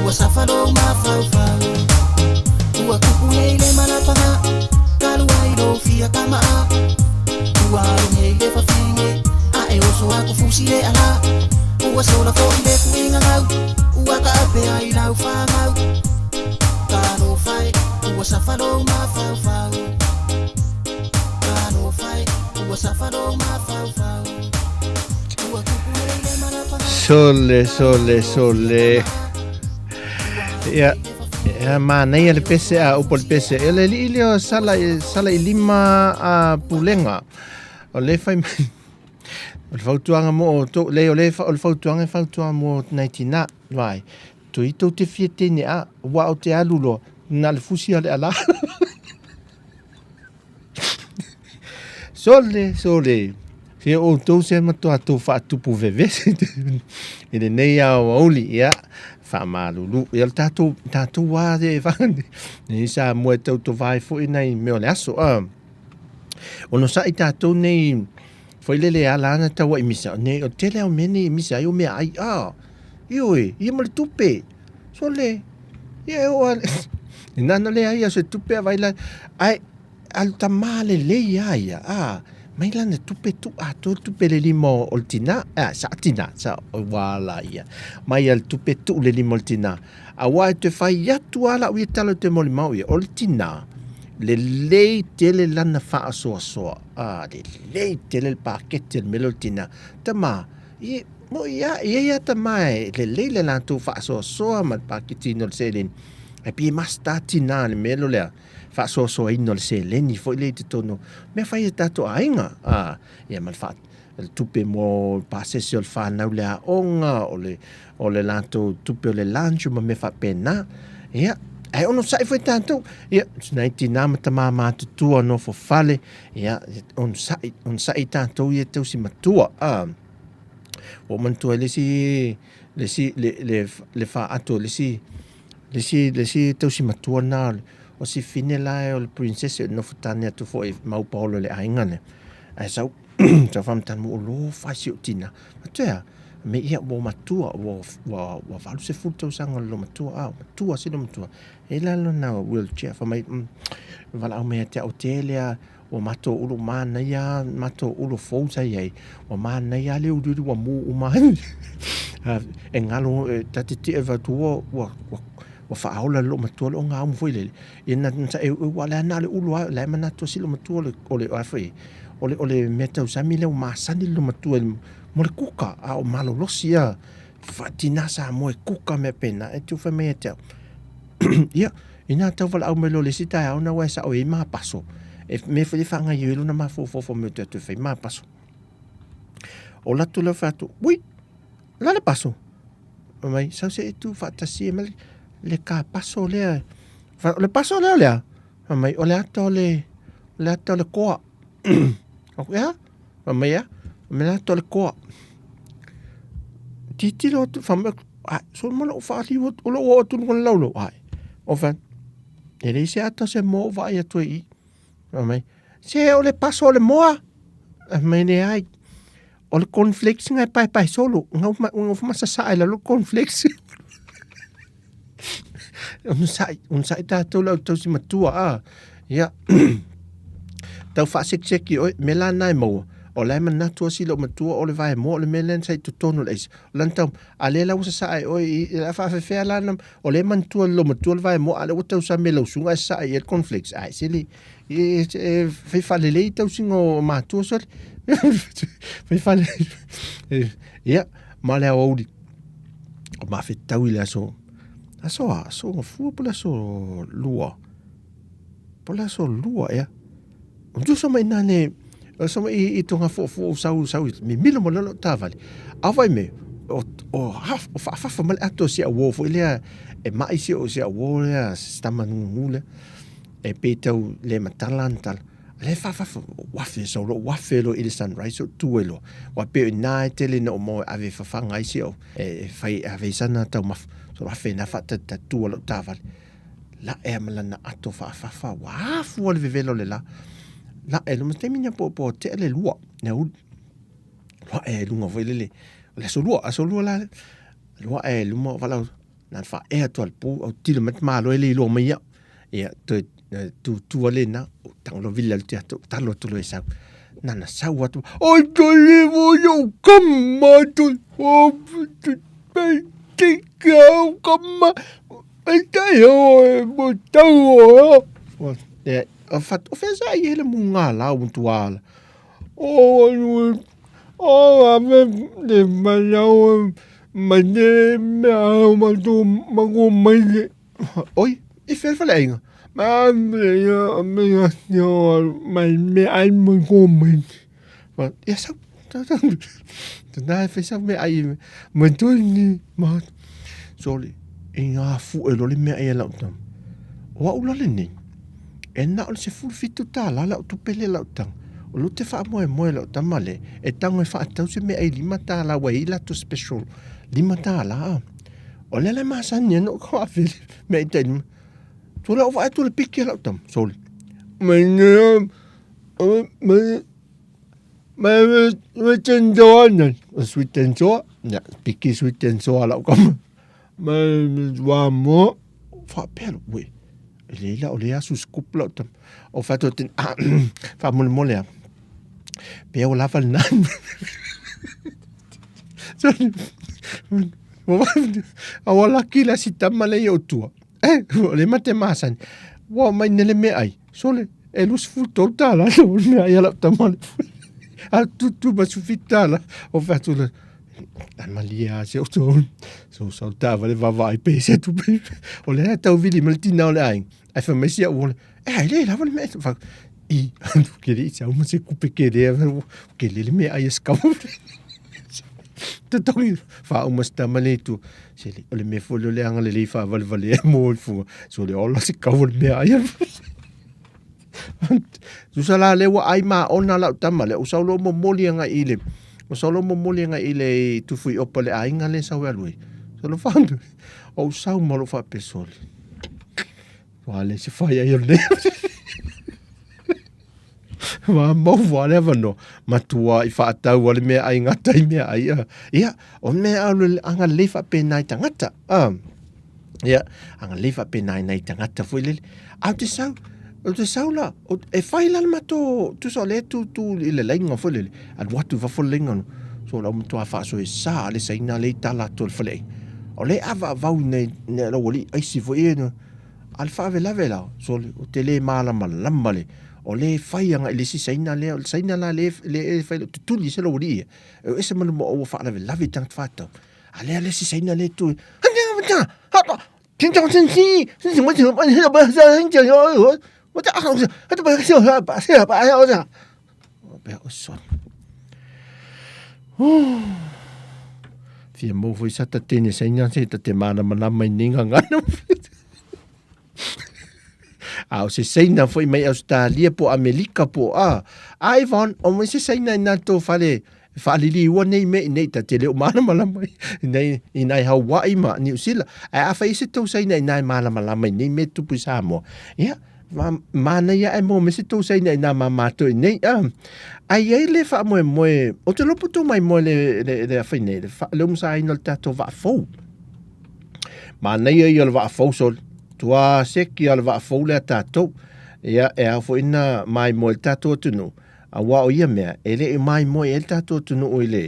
[SPEAKER 1] Ua safalo ma Ua sola foi le tuigagau, ua taape ai lau fanau. Talofa e, ua safa lou mafaufau. Talofa e, ua safa lou mafaufau. Ua tupu nei le malapangau.
[SPEAKER 2] Sole, sole, sole. Ia, ia manaia le pese a upu o le pese. E le alii lea o sala, sala i lima a pulega. O le fai mai, o le fautuaga mo outou, leai o le, o le fautuaga e fautua mo nai tina, vai, toi tou te fia teine a, ua o te alu loa, na le fusi a le ala. Sole, sole, se outou se matua tou faatupu vevesi i lenei aoauli, ia, faamalulu. Ia, o le tatou, tatou a e whakane, nei sa mua e tautovā ai foi nai mea o le aso, a. Onosai tatou nei, foi lele e ala ana tauai misa, nei, o tele au mea nei e misa ai o mea ai, a, ioe, ia ma le tupe, sole, ia e oo a, nana le ai a se tupe a vai la, ai, alu tamā lelei a ia, a, mai lana tupe tu atoa le tupe le lima o le tinā, a, sa tinā, sa, ua ala ia, mai a le tupe tuu le lima o le tinā, Aua e toe fai atu lava lau ia tala i te molimau ia, o le tinā, lelei tele lana faasoasoa, a, lelei tele le paketi o le mea lea o le tinā. Tama, i, mo ia, e i ai lava tama e lelei le latou faasoasoa ma le paketiina o le seleni, ae pei e masta tinā i le mea lea o le faasoasoaina o le seleni foi lea i totonu o mea fai a tatou aiga, a, ia ma le faa, le tupe mo pasese o le whanau le aoga, o le, o le latou tupe o le lunch ma mea faapena. Ia, ae onosai foi tatou. Ia, nai tinā ma tamā matutua nofo fale, ia, onosai, onosai tatou ia tausi matua. A, ua ou manatua ai le isi, le isi, le, le, le faatu o le isi, le isi, le isi tausi matua na, o si fine la e o le princess e nofo tane atu foi mau paolo i le aiga lea. Ae sau, Tau whamatana mo lo whai si o tina. Matua, me ia ua matua, ua, ua, ua 80 tausaga lo matua, a, matua se lo matua. E la lo na wheelchair, wha mai, wala au mea te au tele a, ua matou ulu manaia, matou ulu fou sa iai, ua manaia le uriuri ua mu uma ai. E ngalo, e ta te tia wha tua, ua, ua, ua whaaola lo matua le o ngā umu foi lele. E na, sa e, ua le ana le ulu a, le manatu si lo matua le, o le, o foi, O le, o le mea tausami lea ua masani le matua mo le kuka, a o malolosi ia, faatinā Samoa e kuka mea pēnā, e tiu fai mai ia te au. Ia, inā tau walaau mai loa le isi taeao na ua e sao i ai mā paso. E mea foi le whaangai lona mafofofa me o te atu e whai mā paso. O latu lea whai atu, ui, la le paso. Fai mai, sau se e tu whaatasi e mai le ka paso lea. Wha, o le paso lea o lea? Fai mai, o le ata o le, o le ata o le koa. Aku, ea? Fai mai, ea? Fai mai, le ata o le koa. Titilo atu, fai mai, ai, so mo lou whaaliu atu, o lou oo atu luga o le laulau, ai. O fai, e leai se ata o se moa o vaai atu ai i. Fai mai, se o le paso o le moa. Fai mai, leai. O le cornflakes nga e paepae solo, nga uma, nga uma sasaa i lalo cornflakes. Onosai, onosai tātou lau tausi matua, a. Ia, tau faasekiseki oe, me la na e maua, o la e manatu asi lou matua o le vae moa o le mea lea na sa i totonu o le aisa. O lana tau, a lea la ua sasaa e oe i, la faafefea la na, o lea e manatua lou matua le vae moa, a lea ua tausami e lau susuga ae sasaa i ai le cornflakes. Ai, sili, e, e, fai faalelei tausiga o matua sole. Fai faalelei. Ia, ma le aoauli, o mafetau i le aso, aso a, aso gafua po o le aso lua. Po o le aso lua ea. O tusa mai nā ne, o sa mai i, i tonga fuafua o sau, sau i mimilo mo lalo taavale. A vai me, o, o, haf, o faafafa mai le ato si au uo foi lea, e mai si o si au uo lea, si tama ngungu lea. E pei tau le matala ana tala. A lea e faafafa, wafe sau loa, wafe loa i le sunrise o tu ai loa. Ua pei o i nā e tele ina o maua e ave e fafaga ai si au, e fai e ave i sana taumafa. So wafe nā faatalitali tua lau taavale. Laʻe a ma lana ato faafafa, ua afua le vevela o le lā. Laʻe luma, taimi ina po po tea le lua, le aoauli. Laʻe luga foi lele, o le aso lua, aso lua la, luaʻe luma o valaau, na le faaea atu a le pou, autilo mai le tamaloa e le iloa mai au. Ia, toe tūtū ale na, o tago loa vili alu te atu, talo atu loa e sau. Nana sau atu, Oi te iwo i ou kama tu, o te te au kama, e te o e mo tau o. O, e, o fat, o fesa i hele mu ngā lau tu ala. O, o, a me, le mai au, mai ne, me au, ma tu, ma ku mai ne. Oi, i fea le faleaiga? Ma me me yo mai me ai mo ko mai. Ma ia sau ta ta. Ta na fe sau me ai ma tu ni ma soli i ngā fu e loli mea ai lau tam. O au la lenei. E na o le $17 lau tupe le lau tang. O lo te wha moe moe lau tama le. E tango e wha tau se mea ai $5 wa i lato special. $5. O le le masani e no ka wha mea i te lima. Tu le o tu le piki lau tam. Soli. Mai ne mai mai mai tenjoa ne. Sweet tenjoa. Ya, piki sweet tenjoa lau kama. Mai wa mo fa pelo we. Le la o le asu scoop lau tam. O fa to ten fa mo mo le. Pe o la fa nan. Soli. A wala ki la si tama le i o tua. Eh, o le mate masani. Wa mai nele me ai. Sole, e lus fu tolu tala. O le mea ai ala tama le. A tutu ma su fitala. O fatu le. Amalia se o tolu. So sau tava le vava ai pe se tu pe. O le tau vili ma le tina o le ai. Ai fa mai sia o le. E ai le lava le mea. Fa i ke le i ma se kupe ke le ke le le mea ai e skamu. Te tongi fa o mas tama le tu. Se le o le mea fo le anga le le fa vale vale e mo fu. So le ola se kau le mea ai. Tu sa la le wa ai ma ona la tama le o sau lo mo moli anga i le. O sau lo mo moli anga i le tufu i opa le ainga le sau alu. So lo fa o sau ma lo fa pesoli. Wa le se fa ia le. Wa mau wa le avano matua i whaatau le mea ai ngata i mea ai. Ia, o mea au le anga le wha pēnai tangata. Ia, anga le wha pēnai nai tangata fo i lele. Au te sau, o te sau la, o, e whai la mato, tu sa le tu tu i le leinga fo lele. Alu atu fa fo leinga no. So la matua wha so e sa le saina le tala to le whale. O le ava vau nei, ne la wali aisi fo e no. Al wha ve la ve la, so le, o te le malama lama le. O le whai anga i le si saina le, o le saina la le, le e whai, te tuli se lo wali e. E ese manu mo o wha la ve la ve tang whatau. A le a le si saina le tu. Fia mo foi sa ta tene saina se ta te mana mana mai ninga ngana. A o se seina foi mai Australia po Amerika po a. A Yvonne, o mai se seina i nā tō whare whaalili ua nei me i nei ta te leo malamalama i nei i nai Hawaii ma New Zealand. Ai a whai se tō seina i nai malamalama i nei me tupu i Samoa. Ia, ma, mana ia e mō me se tō seina i nā mā mātou i nei. A, ai ai le wha moe moe, o te lopo tō mai moe le, le, le a whai nei, le, wha, le umsa ai no le tātou waa fou. Manaia ia o le vaa fou soli. Tua seki a le vaa fou lea tātou. Ia, e au foi na mai moe le tātou atunuu. A wā o ia mea, e le i mai moe e le tātou atunuu i le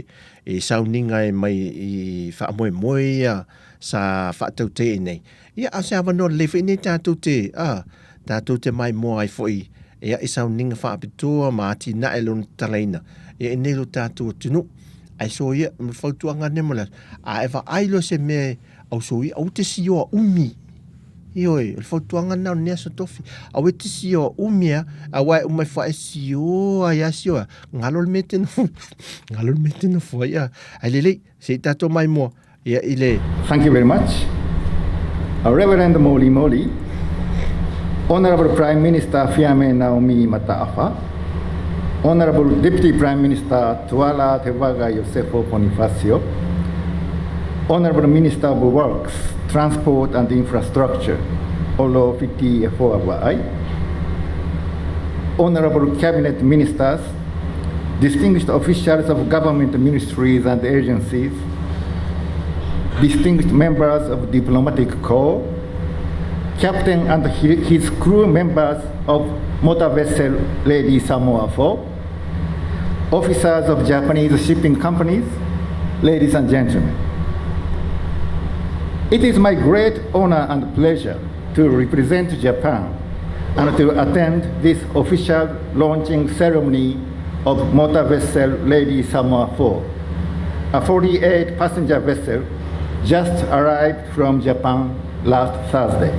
[SPEAKER 2] i sauniga e mai i whaamoe moe ia sa whaatau te i nei. Ia, a se awa noa le foi nei tātou te, a, tātou te mai moe ai foi, ia i sauniga whaapitoa ma ati na e lona talaina. Ia i nei lo tātou atunuu. Ai so ia, ma fautuanga ne mo le a e va ai lo se me au so ia, au te si oa umi. Ioe, o le fautuanga na o nea sa tofi. Au e te si oa umi a, a wai umai fa e si oa ia si oa. Ngalo le mete no, ngalo le mete no fua ia. Ai lelei, se i tātou mai mua, ia i le.
[SPEAKER 5] Thank you very much. Reverend Moli Moli, Honorable Prime Minister Fiame Naomi Mata'afa, Honorable Deputy Prime Minister Tuala Tevaga Iosefo Ponifasio, Honorable Minister of Works, Transport and Infrastructure, Olo Fiti Foavaai, Honorable Cabinet Ministers, distinguished officials of government ministries and agencies, distinguished members of diplomatic corps, captain and his crew members of motor vessel Lady Samoa 4, officers of Japanese shipping companies, ladies and gentlemen. It is my great honor and pleasure to represent Japan and to attend this official launching ceremony of motor vessel Lady Samoa 4, a 48-passenger vessel just arrived from Japan last Thursday.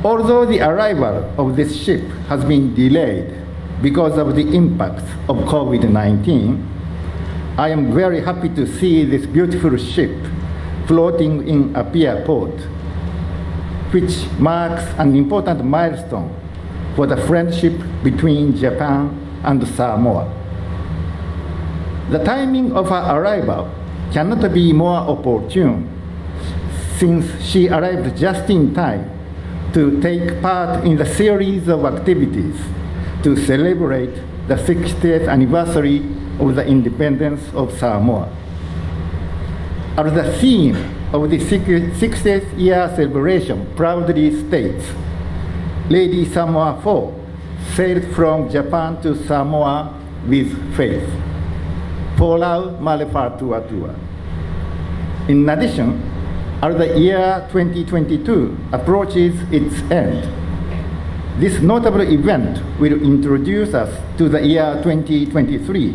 [SPEAKER 5] Although the arrival of this ship has been delayed because of the impacts of COVID-19, I am very happy to see this beautiful ship floating in Apia port, which marks an important milestone for the friendship between Japan and Samoa. The timing of her arrival cannot be more opportune, since she arrived just in time to take part in the series of activities to celebrate the 60th anniversary of the independence of Samoa. As the theme of the 60th year celebration proudly states, Lady Samoa 4 sailed from Japan to Samoa with faith. Folau ma le Faatuatua. In addition, as the year 2022 approaches its end, this notable event will introduce us to the year 2023,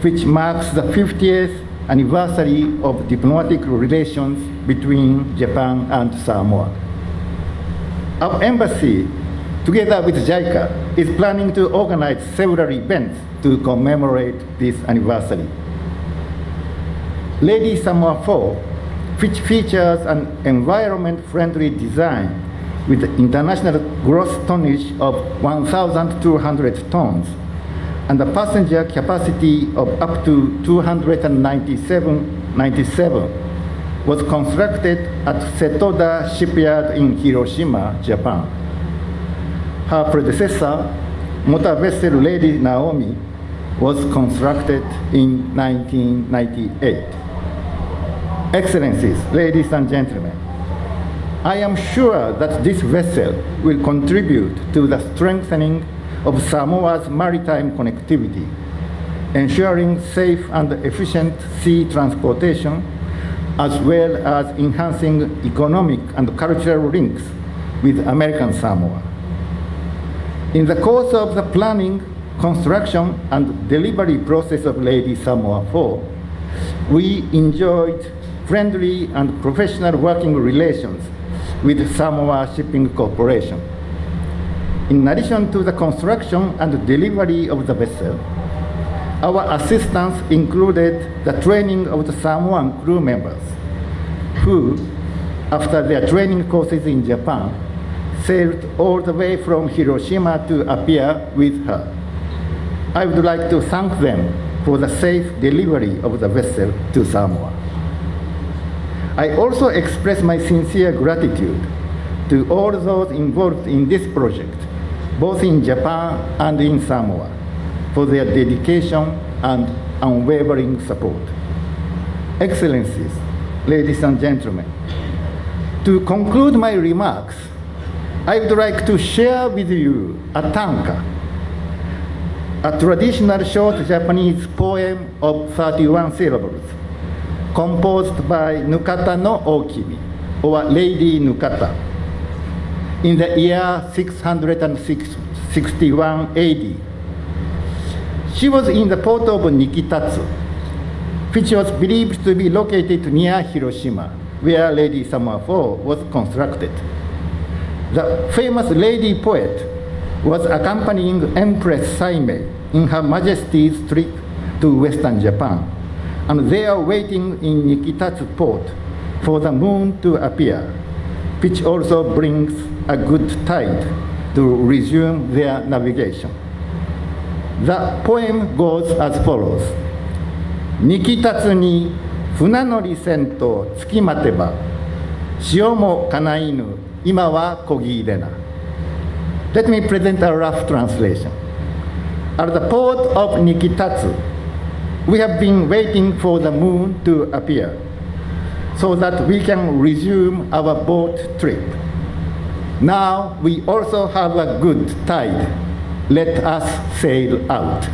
[SPEAKER 5] which marks the 50th anniversary of diplomatic relations between Japan and Samoa. Our embassy, together with JICA, is planning to organize several events to commemorate this anniversary. Lady Samoa 4, which features an environment-friendly design with international gross tonnage of 1,200 tons and a passenger capacity of up to 297, was constructed at Setoda Shipyard in Hiroshima, Japan. Her predecessor, motor vessel Lady Naomi, was constructed in 1998. Excellencies, ladies and gentlemen, I am sure that this vessel will contribute to the strengthening of Samoa's maritime connectivity, ensuring safe and efficient sea transportation, as well as enhancing economic and cultural links with American Samoa. In the course of the planning, construction, and delivery process of Lady Samoa 4, we enjoyed friendly and professional working relations with Samoa Shipping Corporation. In addition to the construction and delivery of the vessel, our assistance included the training of the Samoan crew members, who, after their training courses in Japan, sailed all the way from Hiroshima to Apia with her. I would like to thank them for the safe delivery of the vessel to Samoa. I also express my sincere gratitude to all those involved in this project, both in Japan and in Samoa, for their dedication and unwavering support. Excellencies, ladies and gentlemen, to conclude my remarks, I would like to share with you a tanka, a traditional short Japanese poem of 31 syllables, composed by Nukata no Okimi, or Lady Nukata, in the year 661 AD. She was in the port of Nikitatsu, which was believed to be located near Hiroshima, where Lady Samoa 4 was constructed. The famous lady poet was accompanying Empress Saimei in Her Majesty's trip to Western Japan, and they are waiting in Nikitatsu port for the moon to appear, which also brings a good tide to resume their navigation. The poem goes as follows. ニキタツに船乗りせんと月待てば、潮もかないぬ今はこぎ入れな。Let me present a rough translation. At the port of Nikitatsu, we have been waiting for the moon to appear so that we can resume our boat trip. Now we also have a good tide. Let us sail out.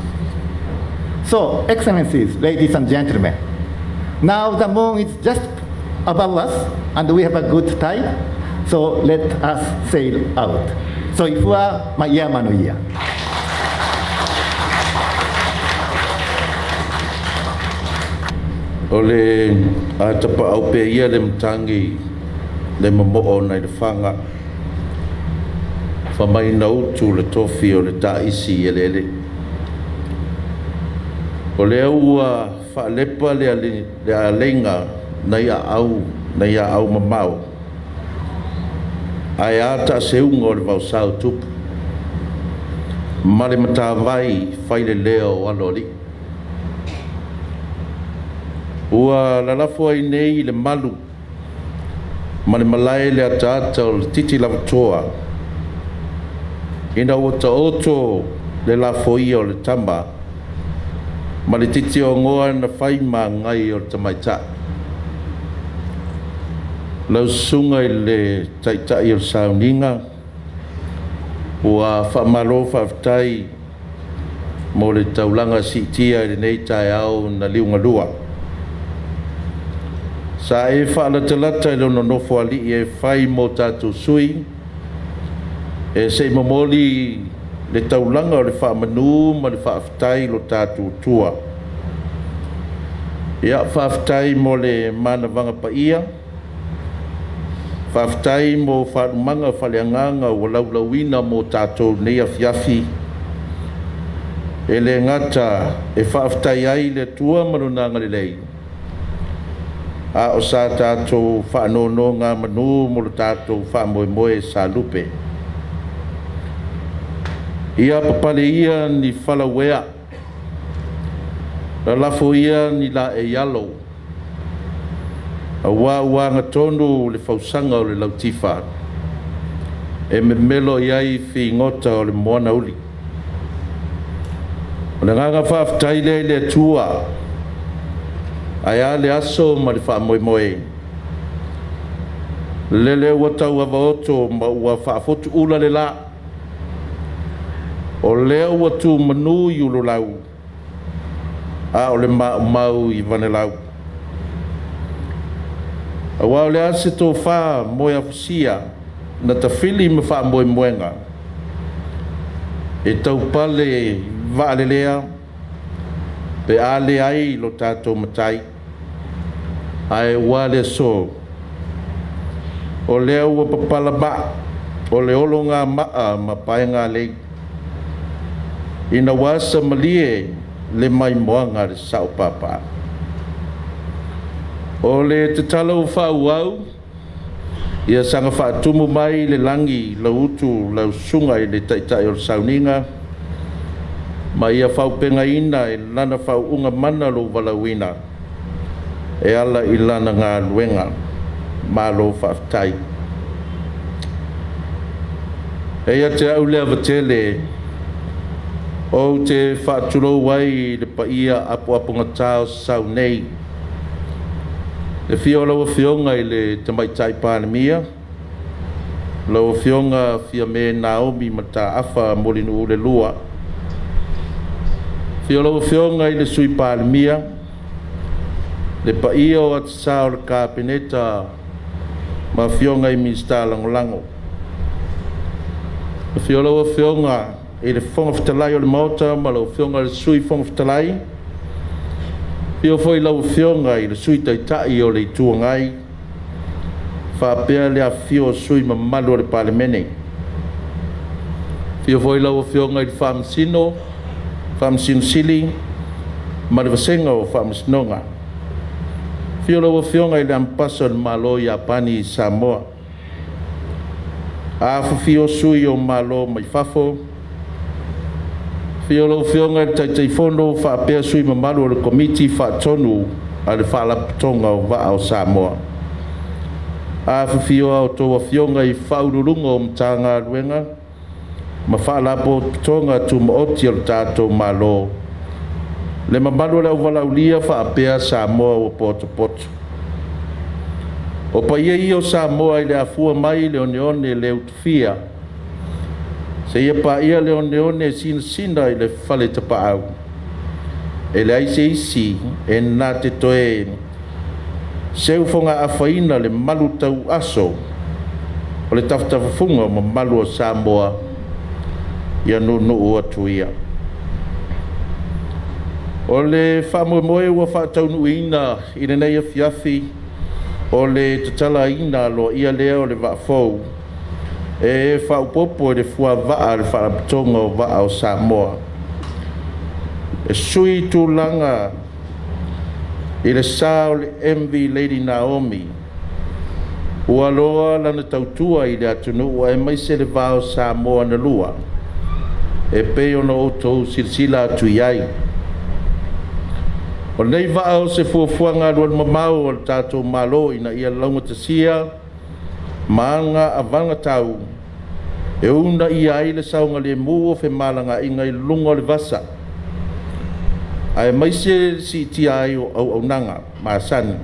[SPEAKER 5] So, Excellencies, ladies and gentlemen, now the moon is just above us and we have a good tide, so let us sail out. Soifua ma ia manuia.
[SPEAKER 6] O le a tapaau pea ia le matagi le momoo nai le faga fai mai na utu le tofi o le taisi i eleele. O lea ua faalepa le aleiga nai aau nai aau mamao ae a taaseuga o le vaosa o tupu ma le matavai failelea o alo alii. Ua lalafo ai nei i le malu ma le malae le ataata o le titi lavatoa ina ua taoto le lafoia o le tama ma le titi ogoa na fai magai o le tamaitai. Lau susuga i le Taitai o le Sauniga, ua faamalo faafetai mo le taulaga siitia i lenei taeao na liugalua. Sa e faalatalata i lona nofoalii e fai mo tatou sui e se i momoli le taulaga o le faamanu ma le faafetai lo tatou tua. Ia, faafetai mo le manavaga paia, faafetai mo faalumaga faaleagaga ua laulauina mo tatou nei afiafi. E le gata e faafetai ai le Atua ma lona agalelei, a o sa tatou faanonogamanu mo le tatou faamoemoe sa lupe. Ia papale ia ni falauea, lalafo ia ni laei alo, auā ua agatonu le fausaga o le lautifa e memelo i ai figota o le moana uli. O le agaga faafetai lea i le Atua, ae a le aso ma le faamoemoe. Lele ua tauavaoto ma ua faafotuula le la, o lea ua tumanu i ululau, a o le maumau i vanelau. Auā o le a se tofā moeafusia na tafili ma faamoemoega e taupale vaalelea pe a leai lo tatou matai, ae ua le aso. O lea ua papala maa o le ologamaa ma paegalei ina ua asa malie le maimoaga a le sao papa. O le tatalo ua faaauau ia saga faatumu mai le lagi lau utu lau susuga i le Taitai o le Sauniga ma ia faaaupegaina e lana faauuga mana lou valaauina e ala i lana galuega. Malo faafetai. E ia te au le ava tele ou te faatulou ai i le paia apoapogata o sau nei. Le afio o lau Afioga i le Tamaitai Palemia, lau Afioga Fiame Naomi Mataafa Mulinuu le Lua. Afio lau Afioga i le Sui Palemia, le paia o atasā o le Kapeneta ma afioga i Minisita Lagolago. Afio lau Afioga i le Fofoga Fetalai o le Maota ma lau Afioga i le Sui Fofoga Fetalai. Afio foi lau Afioga i le Sui Taitai o le Itu Agai, faapea le afifio o sui usufono mamalu o le Palemene. Afio foi lau Afioga i le Faamasino, Faamasino Sili ma le Vasega o Faamasinoga. Afio lau Afioga i le Amepasa o le Malo o Iapani i Samoa. Afifio sui o Malo mai fafo. Afio lau Afioga i le Taitaifono faapea sui mamalu o le Komiti Faatonu a le Faalapotopotoga o Vaa o Samoa. Afifio a outou afioga i Faauluuluga o Matagaluega ma Faalapotopotoga Tumaoti o le tatou Malo, le mamalu o le auvalaulia faapea Samoa ua potopoto. O paia ia o Samoa i le afua mai i le oneone le utufia. Seia paia le oneone e sinasina i le fale tapaau. E leai se isi e na te toe seufogaafaina le malu tauaso o le tafatafafuga o mamalu o Samoa ia nuunuu atu ia. O le faamoemoe ua faataunuuina i lenei afiafi o le tatalaina aloaia lea o le vaafou e faaopoopo i le fuavaa a le Faalapotopotoga o Vaa o Samoa e sui tulaga i le sa o le MV Lady Naomi ua loa lana tautua i le atunuu aemaise le va o Samoa na lua e pei ona outou silasila atu i ai. O lenei vaa o se fuafuaga alualumamao a le tatou Malo ina ia laugatasia ma aga avagatau e uunaia ai le saogalemu o femalagaaiga i luga o le vasa aemaise le siitia ai o auaunaga masani.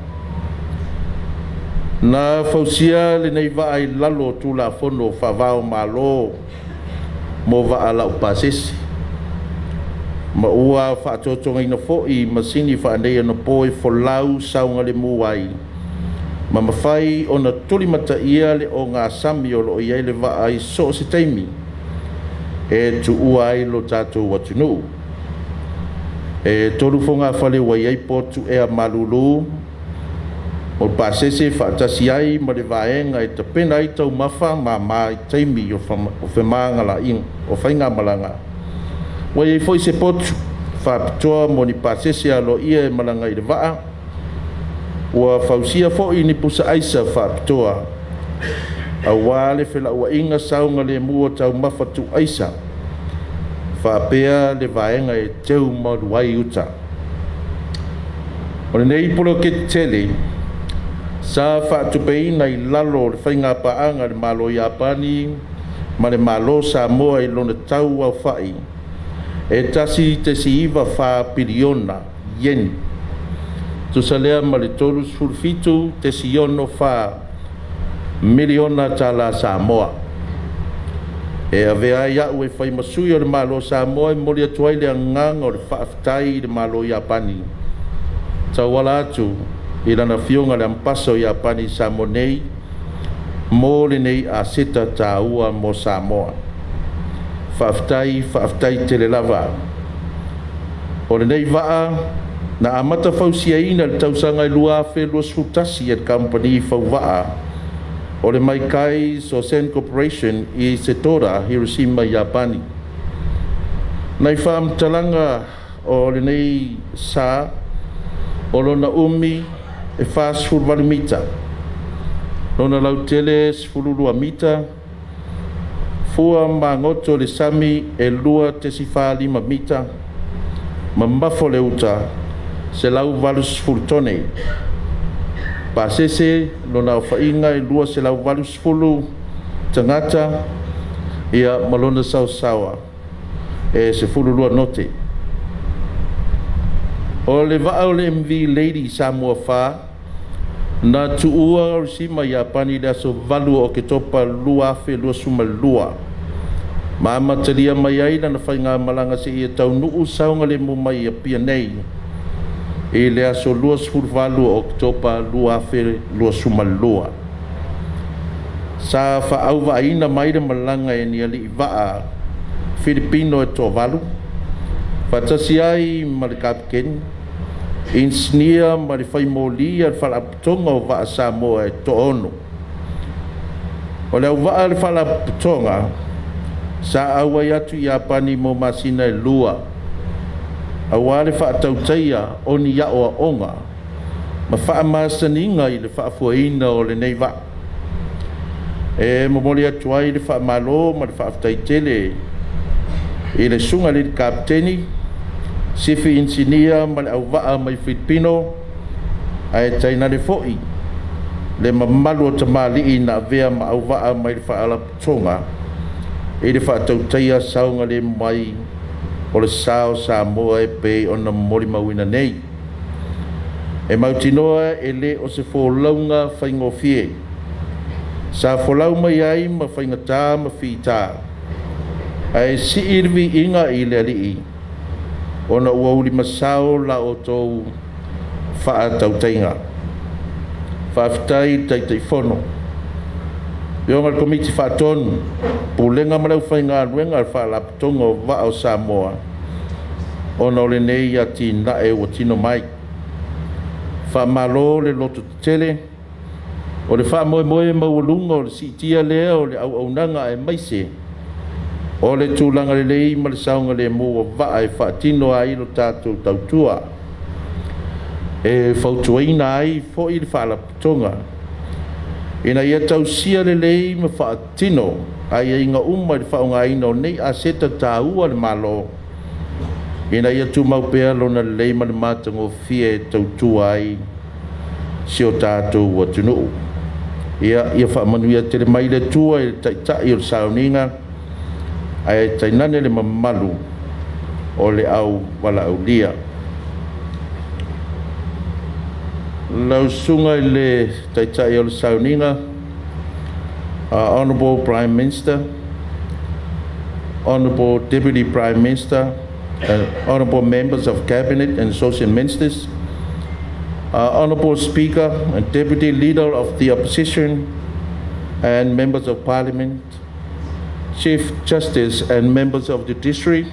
[SPEAKER 6] Na fausia lenei vaa i lalo o Tulafono Faava-o-Malo mo vaa laupasese ma ua faatotogaina foi i masini faaneionapo e folau saogalemu ai ma mafai ona tulimataia le ogasami o loo i ai le vaa i so o se taimi e tuua ai lo tatou atunuu. E 3 fogafale ua i ai potu ea malulu o pasese faatasi ai ma le vaega e tapena ai taumafa māmā i taimi o femalagaaiga o faigamalaga. Ua i ai foi se potu faapitoa mo ni pasese aloaia e malaga i le vaa. Ua fausia foi ni pusa aisa faapitoa aua le felauaiga saogalemu o taumafa tuuaisa faapea le vaega e teu malu ai uta. O lenei poloketi tele sa faatupeina i lalo o le faigapaaga a le Malo Iapani ma le Malo Samoa i lona tau aofai e 1.94 piliona ieni, tusa lea ma le 37.64 miliona tala Samoa. E avea ai au e fai ma sui o le Malo Samoa e momoli atu ai le agaga o le faafetai i le Malo Iapani tauala atu i lana afioga le Ambasa o Iapani i Samoa nei mo lenei aseta taua mo Samoa. Faafetai, faafetai tele lava. O lenei vaa na amata fausiaina i le tausaga e 2021 e le kamupani fauvaa o le Maikai Sosen Corporation i Setoda, Hiroshima, Iapani. Nai faamatalaga o lenei sa o lona umi e 48 mita, lona lautele 12 mita, fua magoto le sami e 2.45 mita, mamafo le uta 180 tone. Pasese lona aofaiga e 280 tagata ia ma lona saosaoa e 12 note. O le vaa o le MV Lady Samoa 4 na tuua Hiroshima Iapani i le aso 8 o Oketopa 2022 ma amatalia mai ai lana faigamalaga seia taunuu saogalemu mai i Apia nei i le aso 28 o Oketopa 2022. Sa faauvaaina mai le malaga e ni alii vaa Filipino e toavalu faatasi ai ma le kapikeni, inisinia ma le faimoli a le Faalapotopotoga o Vaa Samoa e 6. O le auvaa a le Faalapotopotoga sa auai atu i Iapani mo masina e 2 aua le faatautaia o ni aoaoga ma faamasaniga i le faafoeina o lenei vaa. E momoli atu ai le faamalo ma le faafetai tele i le susuga i le Kapiteni, sifi inisinia ma le auvaa mai Filipino, ae tainane foi le mamalu o tamalii na avea ma auvaa mai le Faalapotopotoga i le faatautaia saogalemu mai o le sa o Samoa e pei ona molimauina nei. E mautinoa e le o se folauga faigofie sa folau mai ai ma faigata ma fita. Ae sii le viiga i le Alii, ona ua ulimasao la outou faatautaiga. Faafetai i le Taitaifono, Afioga i le Komiti Faatonu, Pulega ma le aufaigaluega a le Faalapotopotoga o Vaa o Samoa ona o lenei atinae ua tino mai. Faamalo le lototetele. O le faamoemoe maualuga o le siitia lea o le auaunaga aemaise o le tulaga lelei ma le saogalemu o vaa e faatino ai le tatou tautua. E fautuaina ai foi le Faalapotopotoga ina ia tausia lelei ma faatino aiaiga uma i le faaaogaina o nei aseta taua a le Malo ina ia tumau pea lona lelei ma le matagofie e tautua ai si o tatou atunuu. Ia faamanuia tele mai le Atua i le Taitai o le sauniga, ae tainane le mamalu o le au valaaulia. Lau Susuga i le Taitai o le sauniga, Honorable Prime Minister, Honorable Deputy Prime Minister, Honorable Members of Cabinet and Associate Ministers, Honorable Speaker and Deputy Leader of the Opposition and Members of Parliament, Chief Justice and members of the Judiciary,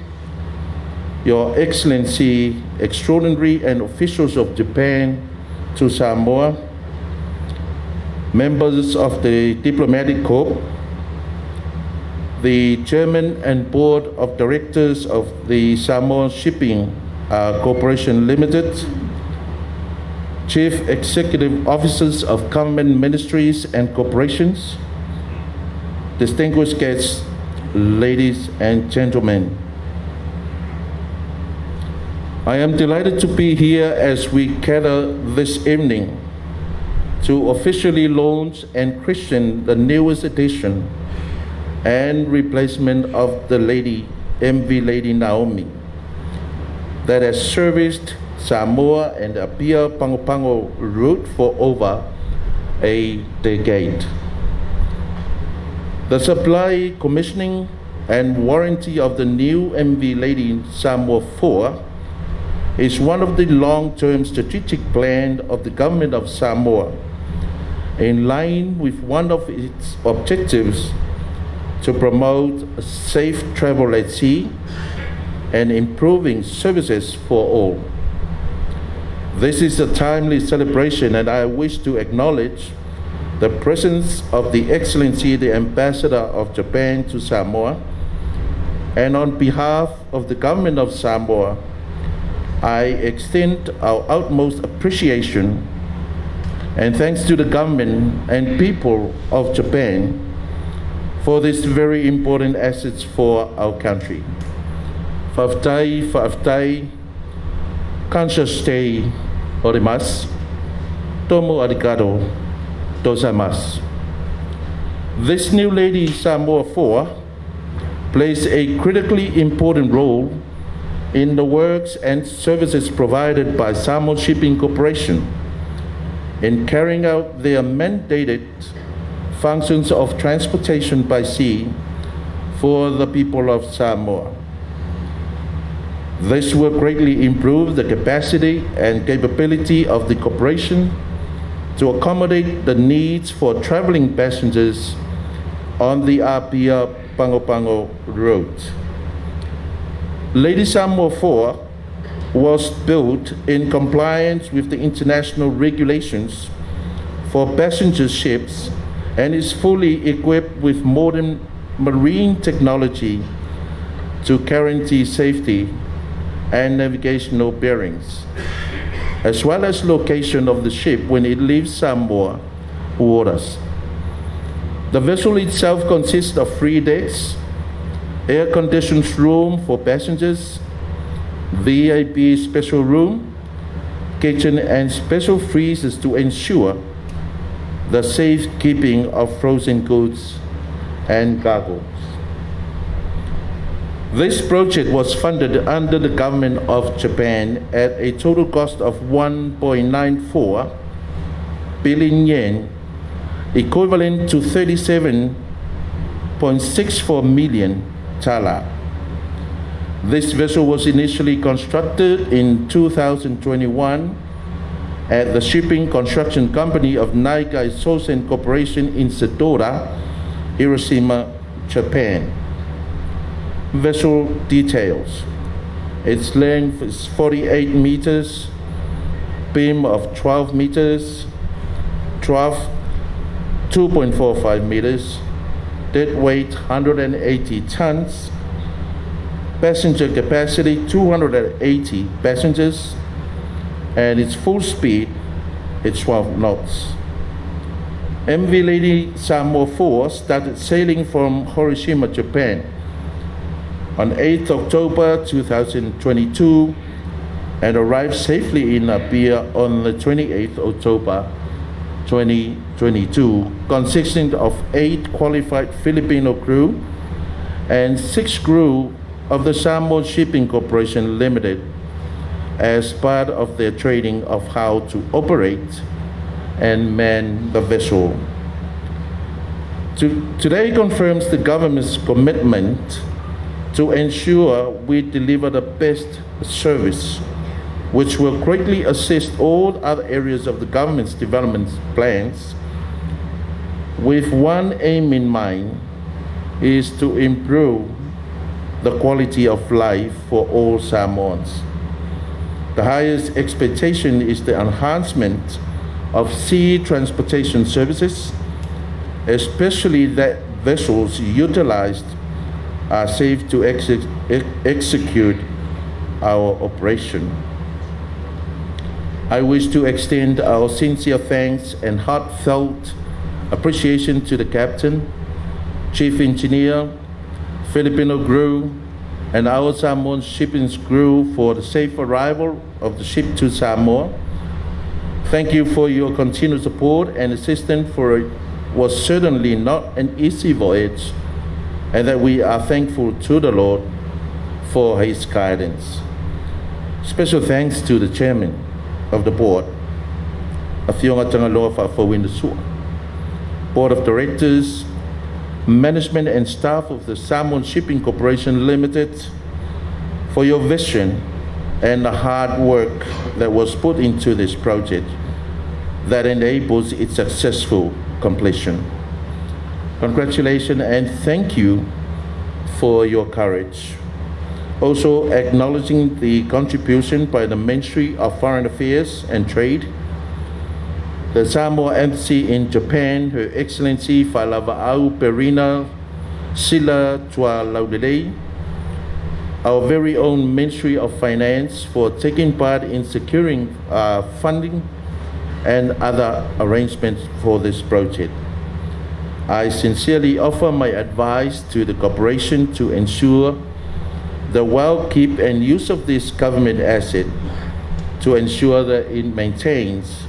[SPEAKER 6] Your Excellency, Extraordinary and officials of Japan to Samoa, members of the Diplomatic Corps, the Chairman and Board of Directors of the Samoa Shipping Corporation Limited, Chief Executive Officers of government ministries and corporations, distinguished guests, ladies and gentlemen. I am delighted to be here as we gather this evening to officially launch and christen the newest edition and replacement of the Lady MV Lady Naomi that has serviced Samoa and the Apia Pago Pago route for over a decade. The supply, commissioning, and warranty of the new MV Lady Samoa 4 is one of the long-term strategic plan of the government of Samoa, in line with one of its objectives to promote safe travel at sea and improving services for all. This is a timely celebration, and I wish to acknowledge the presence of the Excellency the Ambassador of Japan to Samoa, and on behalf of the government of Samoa, I extend our utmost appreciation and thanks to the government and people of Japan for this very important assets for our country. Faafetai, faafetai, 感謝しております。どうもありがとうございます。 This new Lady Samoa 4 plays a critically important role in the works and services provided by Samoa Shipping Corporation in carrying out their mandated functions of transportation by sea for the people of Samoa. This will greatly improve the capacity and capability of the corporation to accommodate the needs for traveling passengers on the Apia Pago Pago route. Lady Samoa 4 was built in compliance with the international regulations for passenger ships and is fully equipped with modern marine technology to guarantee safety and navigational bearings, as well as location of the ship when it leaves Samoa waters. The vessel itself consists of three decks, air-conditioned room for passengers, VIP special room, kitchen, and special freezers to ensure the safekeeping of frozen goods and cargoes. This project was funded under the government of Japan at a total cost of 1.94 billion yen, equivalent to 37.64 million tala. This vessel was initially constructed in 2021 at the shipping construction company of Naigai Sosen Corporation in Sedora, Hiroshima, Japan. Vessel details. Its length is 48 meters, beam of 12 meters, trough 2.45 meters, dead weight 180 tons, passenger capacity 280 passengers, and its full speed is 12 knots. MV Lady Samoa 4 started sailing from Hiroshima, Japan on 8 October 2022 and arrived safely in Apia on the 28th October 2022, consisting of 8 qualified Filipino crew and 6 crew of the Samoa Shipping Corporation Limited as part of their training of how to operate and man the vessel. Today confirms the government's commitment to ensure we deliver the best service, which will greatly assist all other areas of the government's development plans, with one aim in mind, is to improve the quality of life for all Samoans. The highest expectation is the enhancement of sea transportation services, especially that vessels utilized are safe to execute our operation. I wish to extend our sincere thanks and heartfelt appreciation to the captain, chief engineer, Filipino crew, and our Samoan shipping crew for the safe arrival of the ship to Samoa. Thank you for your continued support and assistance, for it was certainly not an easy voyage, and that we are thankful to the Lord for his guidance. Special thanks to the chairman of the board, Afioga Tagaloa Faafouina Su'a, board of directors, management and staff of the Samoan Shipping Corporation Limited, for your vision and the hard work that was put into this project that enables its successful completion. Congratulations and thank you for your courage. Also acknowledging the contribution by the Ministry of Foreign Affairs and Trade, the Samoa Embassy in Japan, Her Excellency Failava'au Perina Sila Tualaulelei, our very own Ministry of Finance for taking part in securing funding and other arrangements for this project. I sincerely offer my advice to the corporation to ensure the well keep and use of this government asset to ensure that it maintains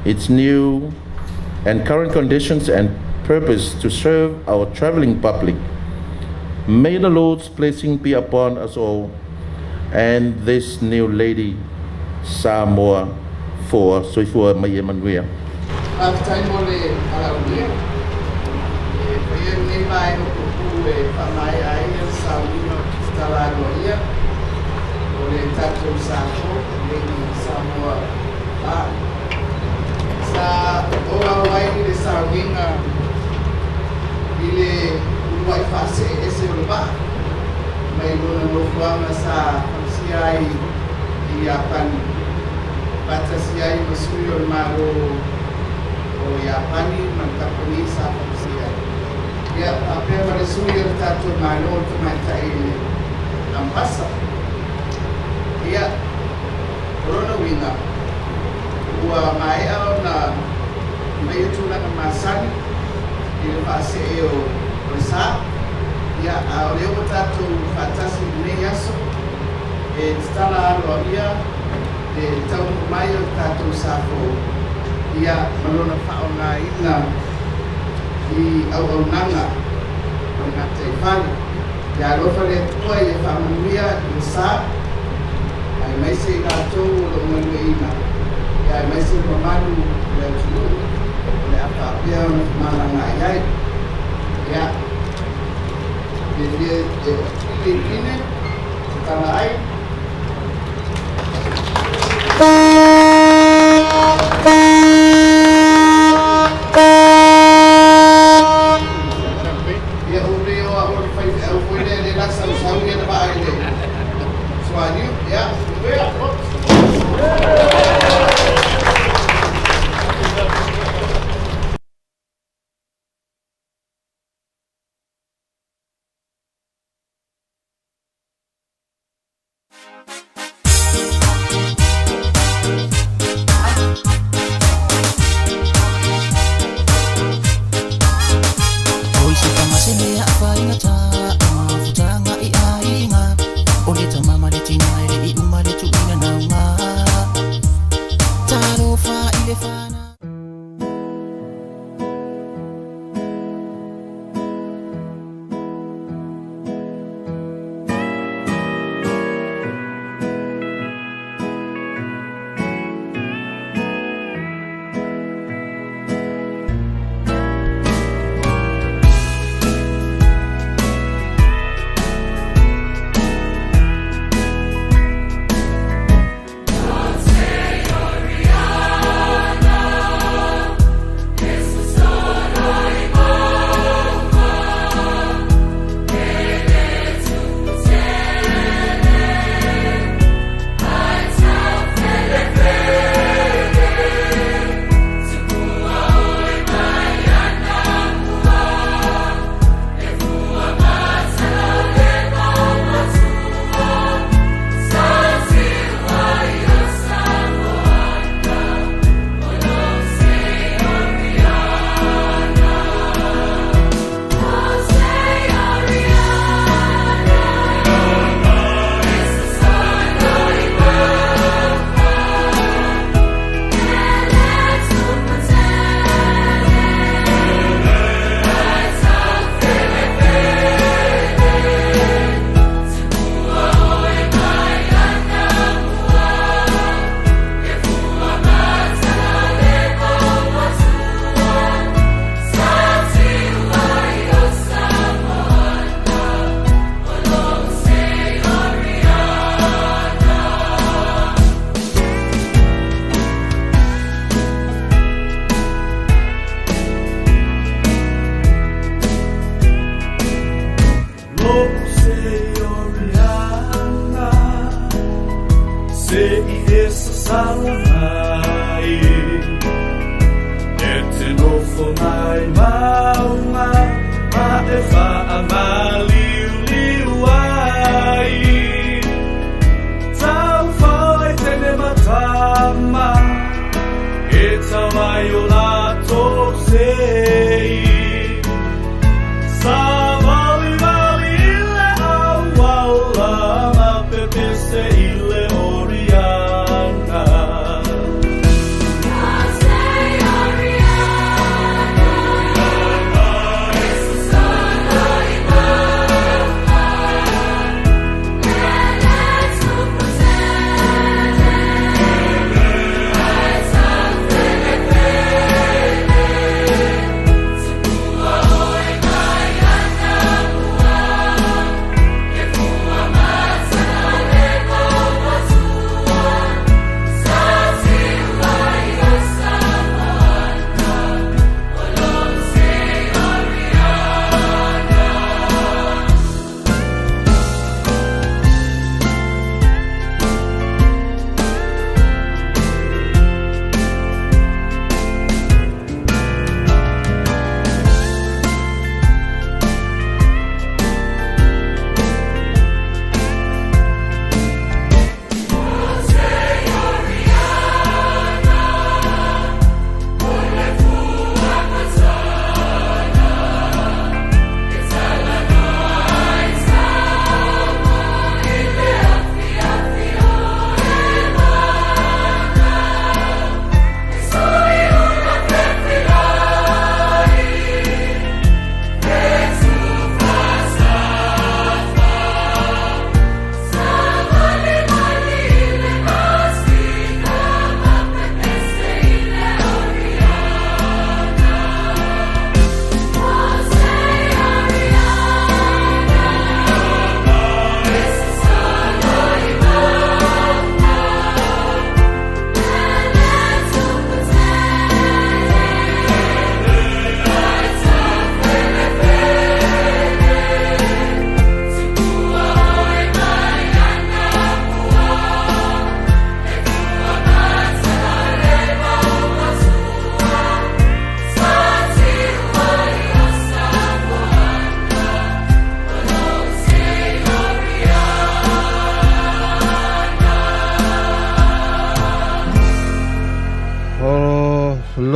[SPEAKER 6] its new and current conditions and purpose to serve our traveling public. May the Lord's blessing be upon us all and this new lady, Samoa 4. Soifua ma ia manuia.
[SPEAKER 7] Faafetai mo le alaunia e faia lenei vaega puupuu e faamaea ai le sauniga o tatala aloaia o le tatou sa fou, Lady Samoa 4. Sa ou auai i le sauniga i le uluai faasee ese o le vaa mai lona nofoaga sa fausia ai i Iapani, faatasi ai ma sui o le Malo o Iapani ma le kamupani sa fausia ai. Ia, faapea ma le sui o le tatou Malo le tamaitai le Ambasa. Ia, o lona uiga, ua maea ona faia tulaga masani i le faasee o le sa, ia, a o lea ua tatou faatasi i lenei aso e tatala aloaia le taunuu mai o le tatou sa fou, ia, ma lona faaaogaina i auaunaga o le gataifale. Ia alofa le Atua ia faamanuia i le sa, aemaise i latou o lo o galueaiina, ia aemaise le mamalu o le atunuu o le a faapea ona femalagaai ai. Ia, Fiafia e Filipine tatala ai. Ia uri o a uri whai au foi le le lasa o sau ia na maa i le suaniu. Ia, ia,
[SPEAKER 1] Oi se tamasele a whaingata mafutanga i aiga O le tamama le tina e le i uma le tuuina nauga Talofa i le fana.
[SPEAKER 8] Se i e sasala mai E te nofo mai maunga Ma e whaamaliu liu ai Tau whai tene matama E tau mai o lātou sei Sa vali vali ile auala Ma pepese ile oriana.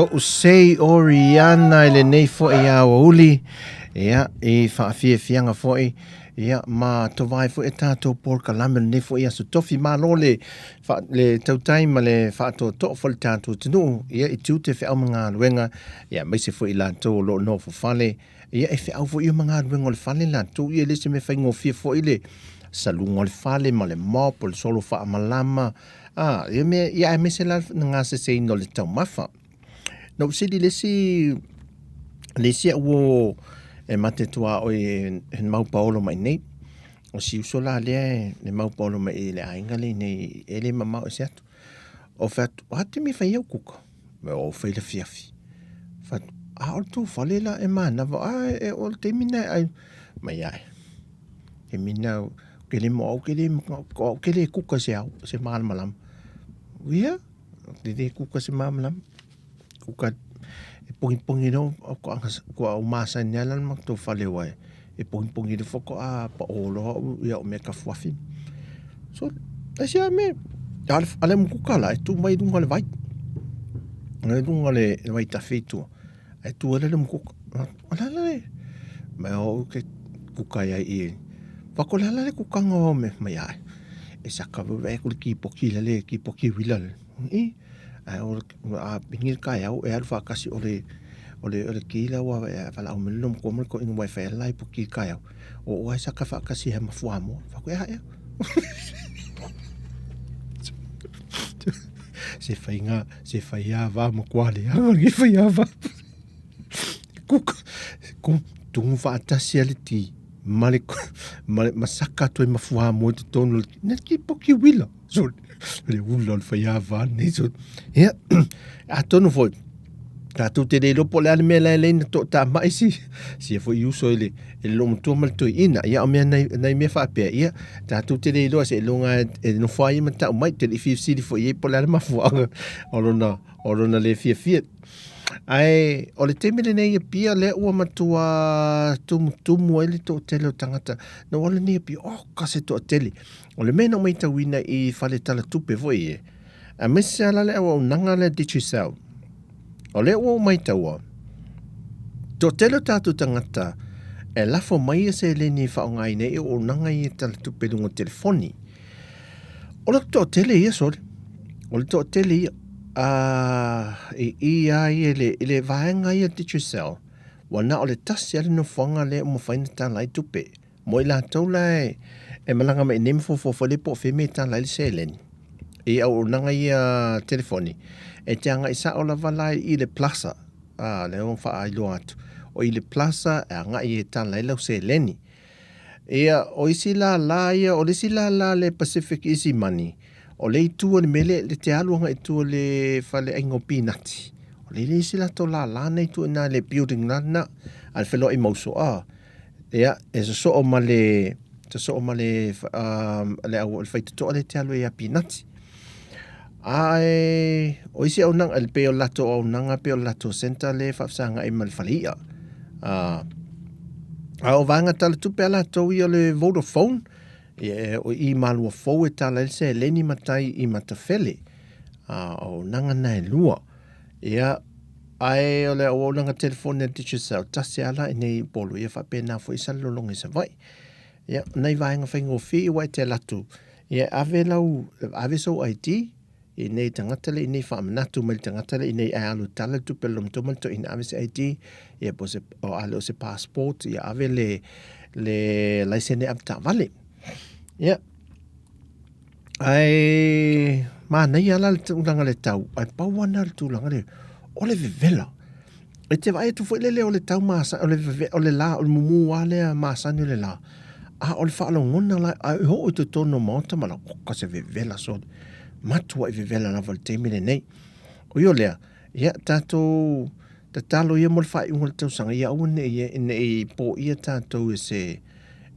[SPEAKER 2] Lo'u sei o Rihanna i lenei fo'i aoauli, ia, i faafiafiaga foi, ia, ma tovae foi e tatou polokalame o lenei foi aso tofi. Malo le, fa, le tautai ma le faatoatoa foi le tatou atunuu, ia, i tiute feau ma galuega, ia, aemaise foi i latou o lo o nofo fale, ia, e feau foi ia ma galuega o le fale latou, ia, e le o se mea faigofie foi le saluga o le fale ma le mop, o le solo faamalama, A, ia mea, ia aemaise la le gaseseina o le taumafa. Na ou fesili i le isi, le isi au uo e mate tuaoi e mau paolo mai nei. O si uso la lea e mau paolo mai i le aiga lea nei, e le mamao ese atu. O fai atu, o a te mea fai au kuka? Mea o fai le afiafi. Fai atu, a o le tou fale la e manava, a e o le taimi lena e ai. Mai ae. Taimi lena Ke le mo au ke le o au ke le kuka se au se malamalama. Ia, ke le kuka se malamalama. Kuka e pongipongi no ko anga ko au masani ala ma to fale wai. E pongipongi le foko a pa o loa u ia o me ka fuafi. So, e sia me ale ale mu kuka la e tu mai lunga le vai. Ngai lunga le vai tawhi tua. E tu ala le mu kuka. Ala le mai o ke kuka ia i. Wako le ala le kukanga o me mai ai. E saka we ku le kipoki le le kipoki wila le. I a o a pingi ka au e alu whakasi o le o le o le kila wa e wala o melo ko mo ko inga wifi lai poki ka au. O o ai saka whakasi he mafua mo. Wako e ha e. Se whainga, se whai va mo kwale. Anga ki whai va. Kuka, ku, tumu whaatasi a le ti. Ma le, ma le masaka atu ai ma fuamoa i totonu o le, na ki poki uila. So, le ula o le faiava nei. So, ia, atonu foi, tatou te le iloa po o le a le mea la e lei na toatamai si, sia foi uso i le, i le loomatua ma le toeaina. Ia, o mea nai, nai mea faapea, ia, tatou te le iloa seiloga e nofo ai ma tau mai, te le i fiafili foi i ai po o le a le mafuaaga o lona, o lona le fiafia. Ae o le taimi lenei i Apia lea ua matua tumutumu ai le toatele o tagata. Na ua lenei Apia, oh, ka se toatele. O le mea na ou matauina i fale tala tupe foi e, aemaise lava la le auaunaga lea Digicel. O lea ua ou maitaua, toatele o tatou tagata e lafo mai ia seleni e faaaogaina ai auaunaga ia tala tupe i luga o telefoni. O le toatele ia, sorry. O le toatele ia. I i a ia i le, i le vaega ia Digicel, ua na o le tasi lava le nofoaga lea ua mafai ona tala ai tupe. Mo i latou la e, e malaga mai i inei ma fuafua foi lea po o fea mea e tala ai le seleni i auaunaga ia telefoni, e te agai sao lava la i le Plaza, lea ua faailoa atu. O i le Plaza e agai e tala ai lau seleni. Ia, o isi lālā ia, o le isi lālā le Pacific Easy Money, o le itu o le mea lea, le te alu agai i tua i le faleaiga o pinati. O le le isi latou lālā na i tua i ina i le building la lena, a le feloai ma uso, a. Ia, e sosoo ma le, sosoo ma le, le au, le faitotoa lea e te alu ai ia pinati. Ae, o isi auaunaga, e pei o le latou auaunaga, pei o le latou centre lea e faafesagai ma le fale i'a. A o vaega tala tupe a latou ia o le Vodafone, ia, o i Malua Fou e tala ai le seleni ma tai i Matafele. A, o auaunaga na e lua. Ia, ae o le auaunaga telefoni a Digicel, tasi lava la i inei i Upolu, ia faapena foi i Salelologa i Savaii. Ia, o nai vaega faigofie ia ua e te alu atu, Ia ave lau, ave sou ID i nei tagata lea, i nei faamanatu mai le tagata lea, i nei ae alu e tala le tupe a le lomto ma le toeaina, ave se ID, ia po o se, o a le o se passport, ia ave le, le laisene avetaavale. Ia, ae manaia la le tulaga o le tau, ae pau lava lena o le tulaga lea, o le vevela. E te vaai atu foi lele o le tau masani, o le, o le la, o le mumu lava lea masani o le la, a o le faalogona la, a e oo i totonu o maota ma lau, oka se vevela sole, matuai vevela lava i le taimi lenei. Ui o lea, ia tatou tatalo ia mo le faaiuga o le tausaga, ia aua ne i, ne i poia tatou e se,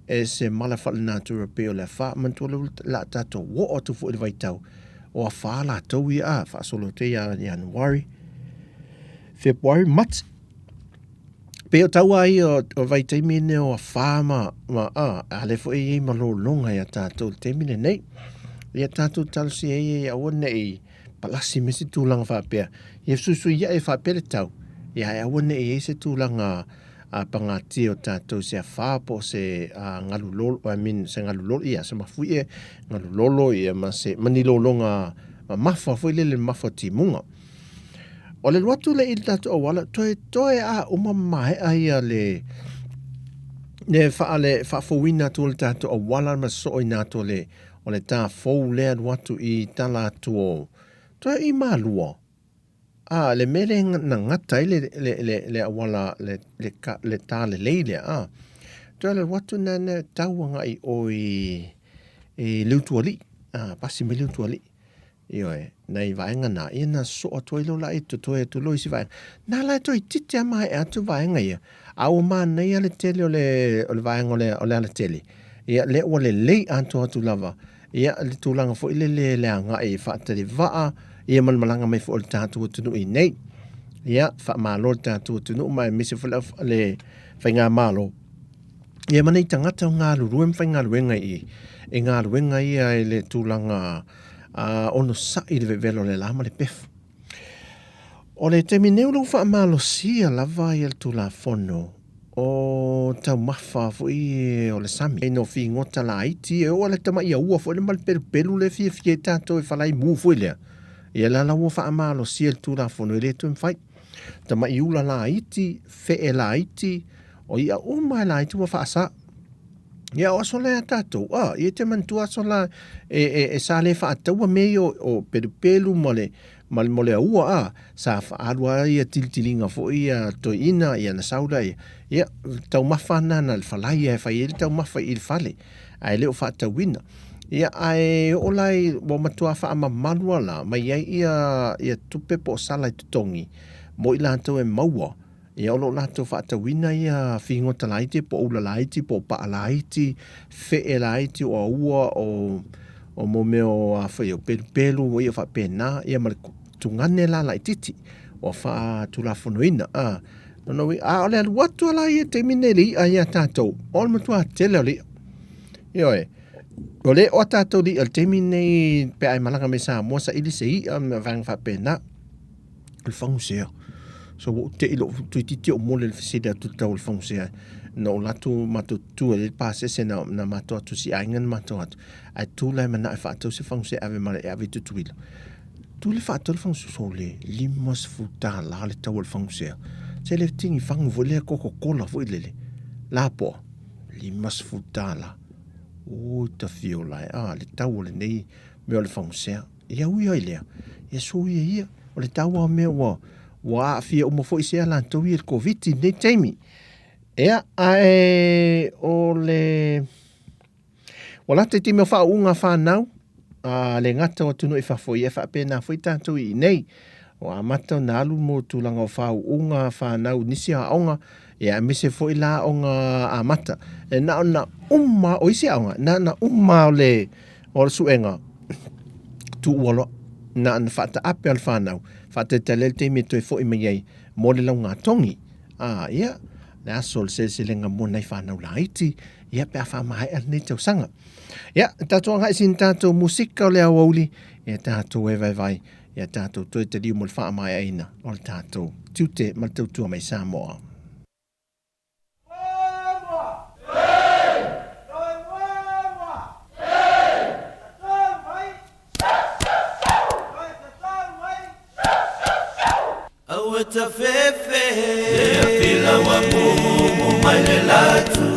[SPEAKER 2] e se mala faalenatura pei o le afa. Manatua lea o le a tatou oo atu foi i le vaitau o afa latou ia, a, faasolo atu ai ia Ianuari, Fepuari, Mati. Pei o tau a ia o vaitaimi nei o afa ma, ma a, a le foi e i ai malologa ia tatou i le taimi lenei. Ia tatou talosia ia ia aua ne i palasi mai se tulaga faapea, ia fesuisuiai faapea le tau, ia ae aua ne i i ai se tulaga a pagatia o tatou i se afa po o se galu lolo, I mean se galu lolo, ia se mafuie galu lolo ia ma se ma ni lologa mamafa foi lele mamafa o timuga. O le alu atu lea i le tatou auala, toe toe a uma maea ia le le faa le faafouina atu o le tatou auala ma sosooina atu o le o le ta fou lea alu atu i tala atu o toe i Malua. A le mea lea na gata ai le le le le auala le le le ta lelei lea a toe alu atu na na tau agai i o i i Leutualii a pasi mai Leutualii. Ioe, nai vaega na, ia na sosoo atu ai loa la e totoe atu loa isi vaega. Na la e toeitiiti lava maea atu vaega ia, a ua manaia le tele o le, o le vaega o le, o le alatele. Ia, lea ua lelei atoa atu lava, ia, le tulaga foi lele le agai i faatali vaa, ia ma le malaga mai foi o le tatou atunuu i inei. Ia, faamalo le tatou atunuu ma aemaise foi le, le faigamalo. Ia ma nei tagata o galulue ma faigaluega i, i galuega ia i le tulaga a onosai i le vevela o le la ma le pefu. O le taimi nei o lo o faamalosia lava ia le Tulafono o taumafa foi o le sami. Ina o figota laiti, e oo lava i le tamai aua foi lea ma le pelupelu lea e fiafia ai tatou e falaimu foi lea, ia la la ua faamalosia e le Tulafono e le toe mafai. Tamai ula laiti, fee laiti, o i'a uma e laiti ua faasa. Ia o aso la ia tatou, a, ia te manatua aso la e, e, e sa le faataua mea ia o, o pelupelu ma le, ma le, ma le aua, a, sa faaalu lava ia tilitiliga foi ia toeaiina, ia na sau lea, ia, taumafa na na le falai e fai ai le taumafa i le fale, ae le o faatauina. Ia, ae oo la i, ua matua faamamalu lava la, mai ai ia, ia tupe po o sala i totogi mo i latou e maua Ia o lo o latou faatauina ia figota laiti po o ula laiti po o paa laiti, fee laiti o aua o o mo mea o a foi o pelupelu ia faapena ia ma le tugane la laititi ua faatulafonoina a lona uiga a o le alu atu la ia taimi nei le i'a ia tatou o le matua tele o le i'a. Ioe, o le o a tatou le i'a i le taimi nei pe a e malaga mai Samoa saili se i'a ma vaega faapena. O le fagusea. So ua ou tei lou toeitiiti ou mole i le fesili atu i le tau o le fagusea. Na ou alu atu matou tutu ai le pasese na, na matou atu si aiga na matou atu. Ae tu la e manao e faatau se fagusea e ave ma e ave i Tutuila. Tu le faatau le fagusea, sole, $50 le tau o le fagusea. Se le tini fagu foi lea Coca-Cola foi lele. Lapoa, $50. Oi tafiola e, a, le tau o lenei mea o le fagusea. Ia ui ai lea, ia soia ia, o le tau lava o mea ua, ua aafia uma foi sea latou ia i le Koviti i lenei taimi. Ia, ae o le... Ua lata i taimi o faauuga fanau, a le gata o atunuu i fafo, ia e faapena foi tatou i inei. Ua amata ona alu mo tulaga o faauuga fanau i nisi aoga, ia aemaise foi la aoga amata. E na ona uma, o isi aoga, na ona uma o le, O le suega, tuua loa, na ona faataape a le fanau, faatalitali ai le taimi e toe foi mai ai mo le laugatogi. A, ia, le aso o le seleselega mo nai fanau laiti, ia, pe a faamaea lenei tausaga. Ia, tatou agai i sina tatou musika o le aoauli, ia tatou e vaevae, ia tatou toe taliu mo le faamaeaina o le tatou tiute ma le tautua mai Samoa.
[SPEAKER 8] Aua tafefe Le afila ua mumu mai le latu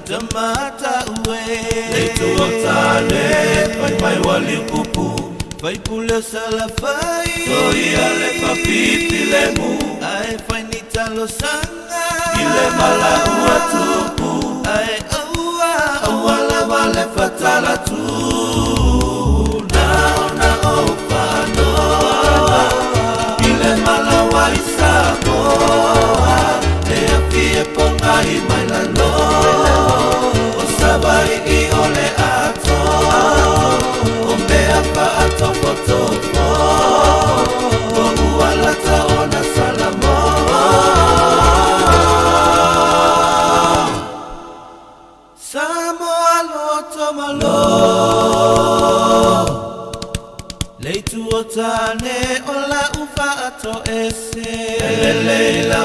[SPEAKER 8] Tamata ue Le itu o tane Fai mai ua liupupu Fai pule o Salafai Toia le fafifi lemu Ae fai ni talosaga I le mala ua tupu Ae aua Aua lava le fatala tu Na ona ou fanoa I le mala ua i Samoa Le afi e pogai mai lalo O Savaii o le atoa O mea faatofotofo O ua lata ona Salamoa Samoa loto malo.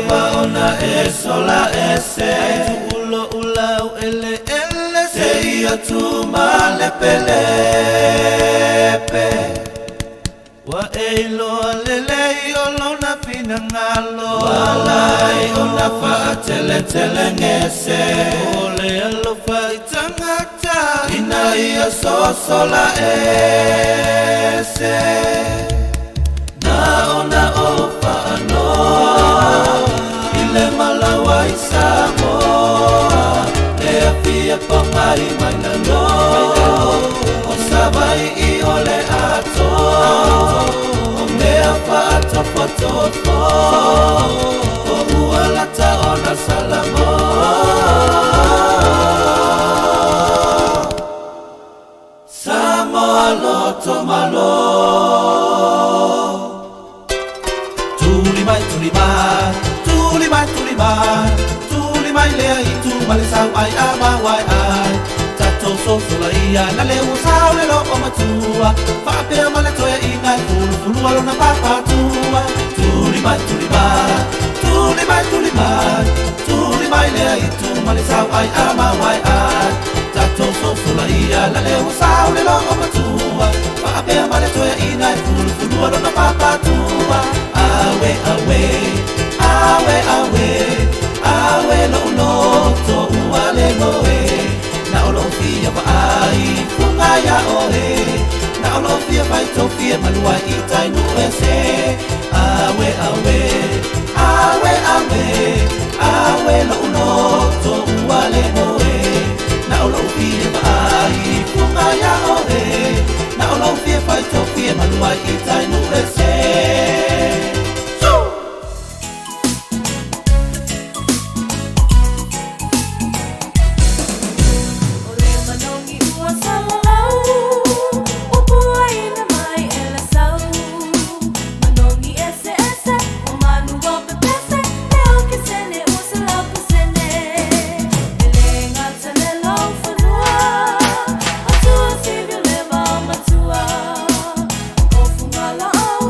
[SPEAKER 8] lava ona e sola ese. Ai tuulo ulau ele ele se ia tu male pelepe. Ua e iloa lelei o lona finagalo Walai ona faateletelegese O le alofa i tagata Ina ia sosola ese Na ona ou faanoa I le malaua i Samoa E afia pagai mai lalo O Savai'i o le atoa O mea faatofotofo O ua lata ona Salamo Samoa loto malo Tuli mai, tuli mai, tuli mai, tuli mai, tuli mai lea i tu ma le sau ai a ma wai ai. Tatou sosola ia na le ua sau le loo matua, faapea ma le toe inga e fulufulua lona papatua. Tuli mai, tuli mai, tuli mai, tuli mai, tuli mai lea i tu ma le sau ai a ma wai ai. Tatou sosola ia na le ua sau le loo matua, faapea ma le toe inga e fulufulua lona papatua. Awe, awe, awe, awe, awe lo loto ua le moe. Na o lo fia wa ai funga ya oe. Na o lo fia vai to fia malua i tai nu ese. Awe, awe, awe, awe, awe lo loto ua le moe. Na o lo fia wa ai funga ya oe. Na o lo fia vai to fia malua i tai nu ese.
[SPEAKER 1] O le manogi ua salalau, ua puaina mai e le sau. Manogi eseese, o manu ua pepese, le okesene ua 100%. E le gata le laufanua, atua sivi o le vaomatua. O fugalaau,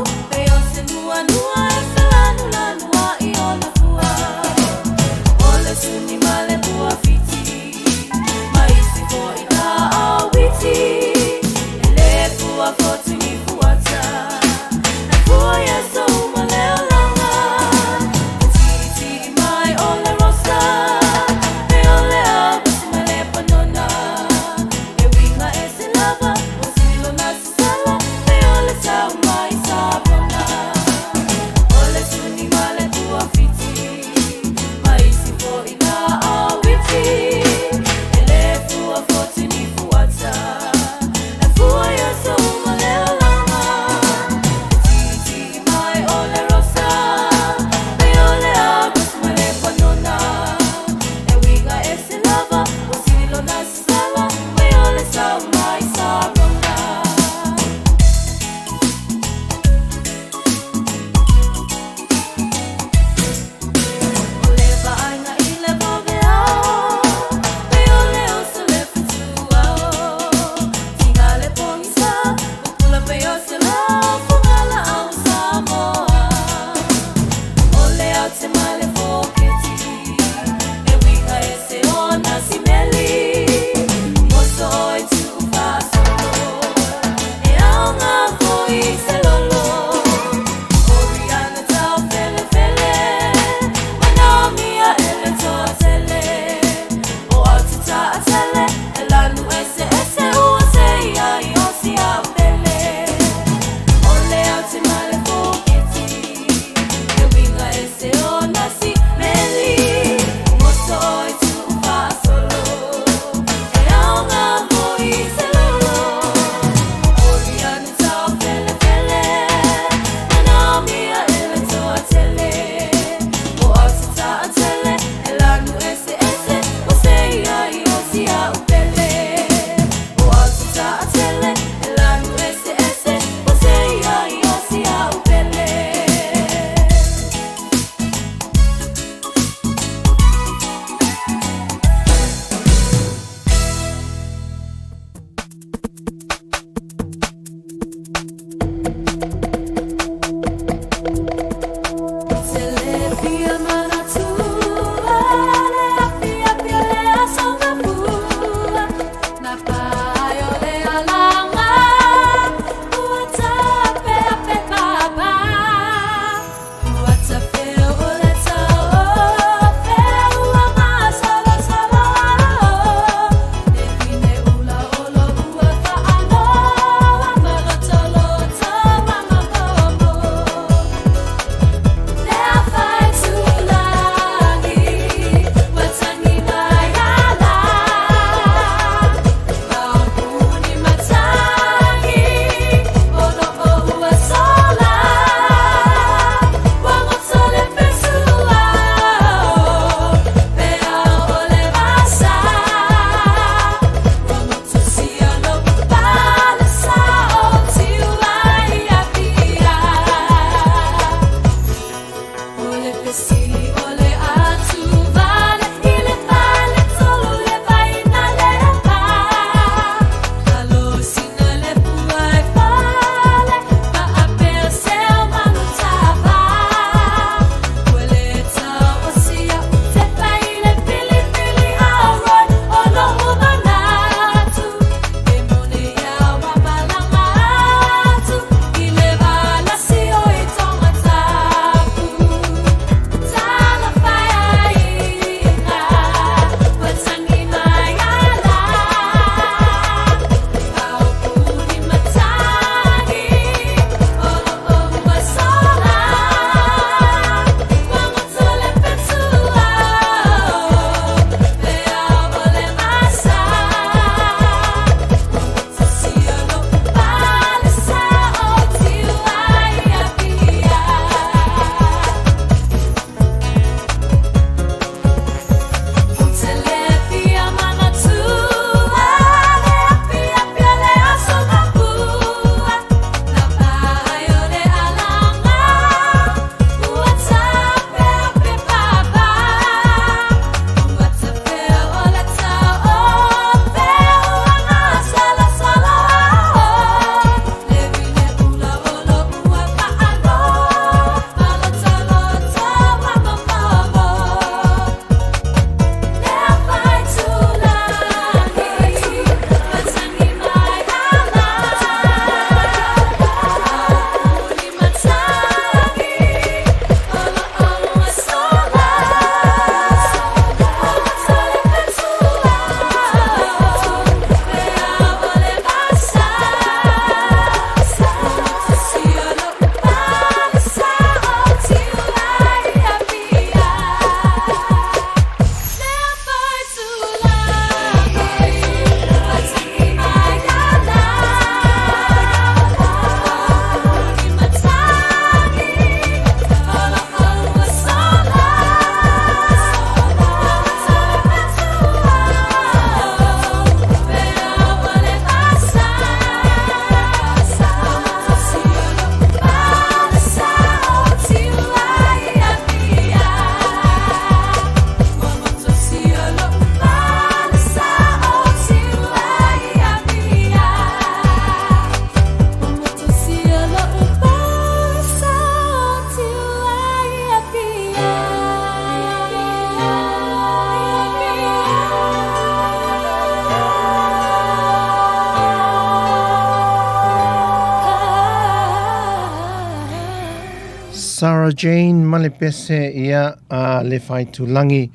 [SPEAKER 2] Sarah Jane ma le pese ia a le Faitulagi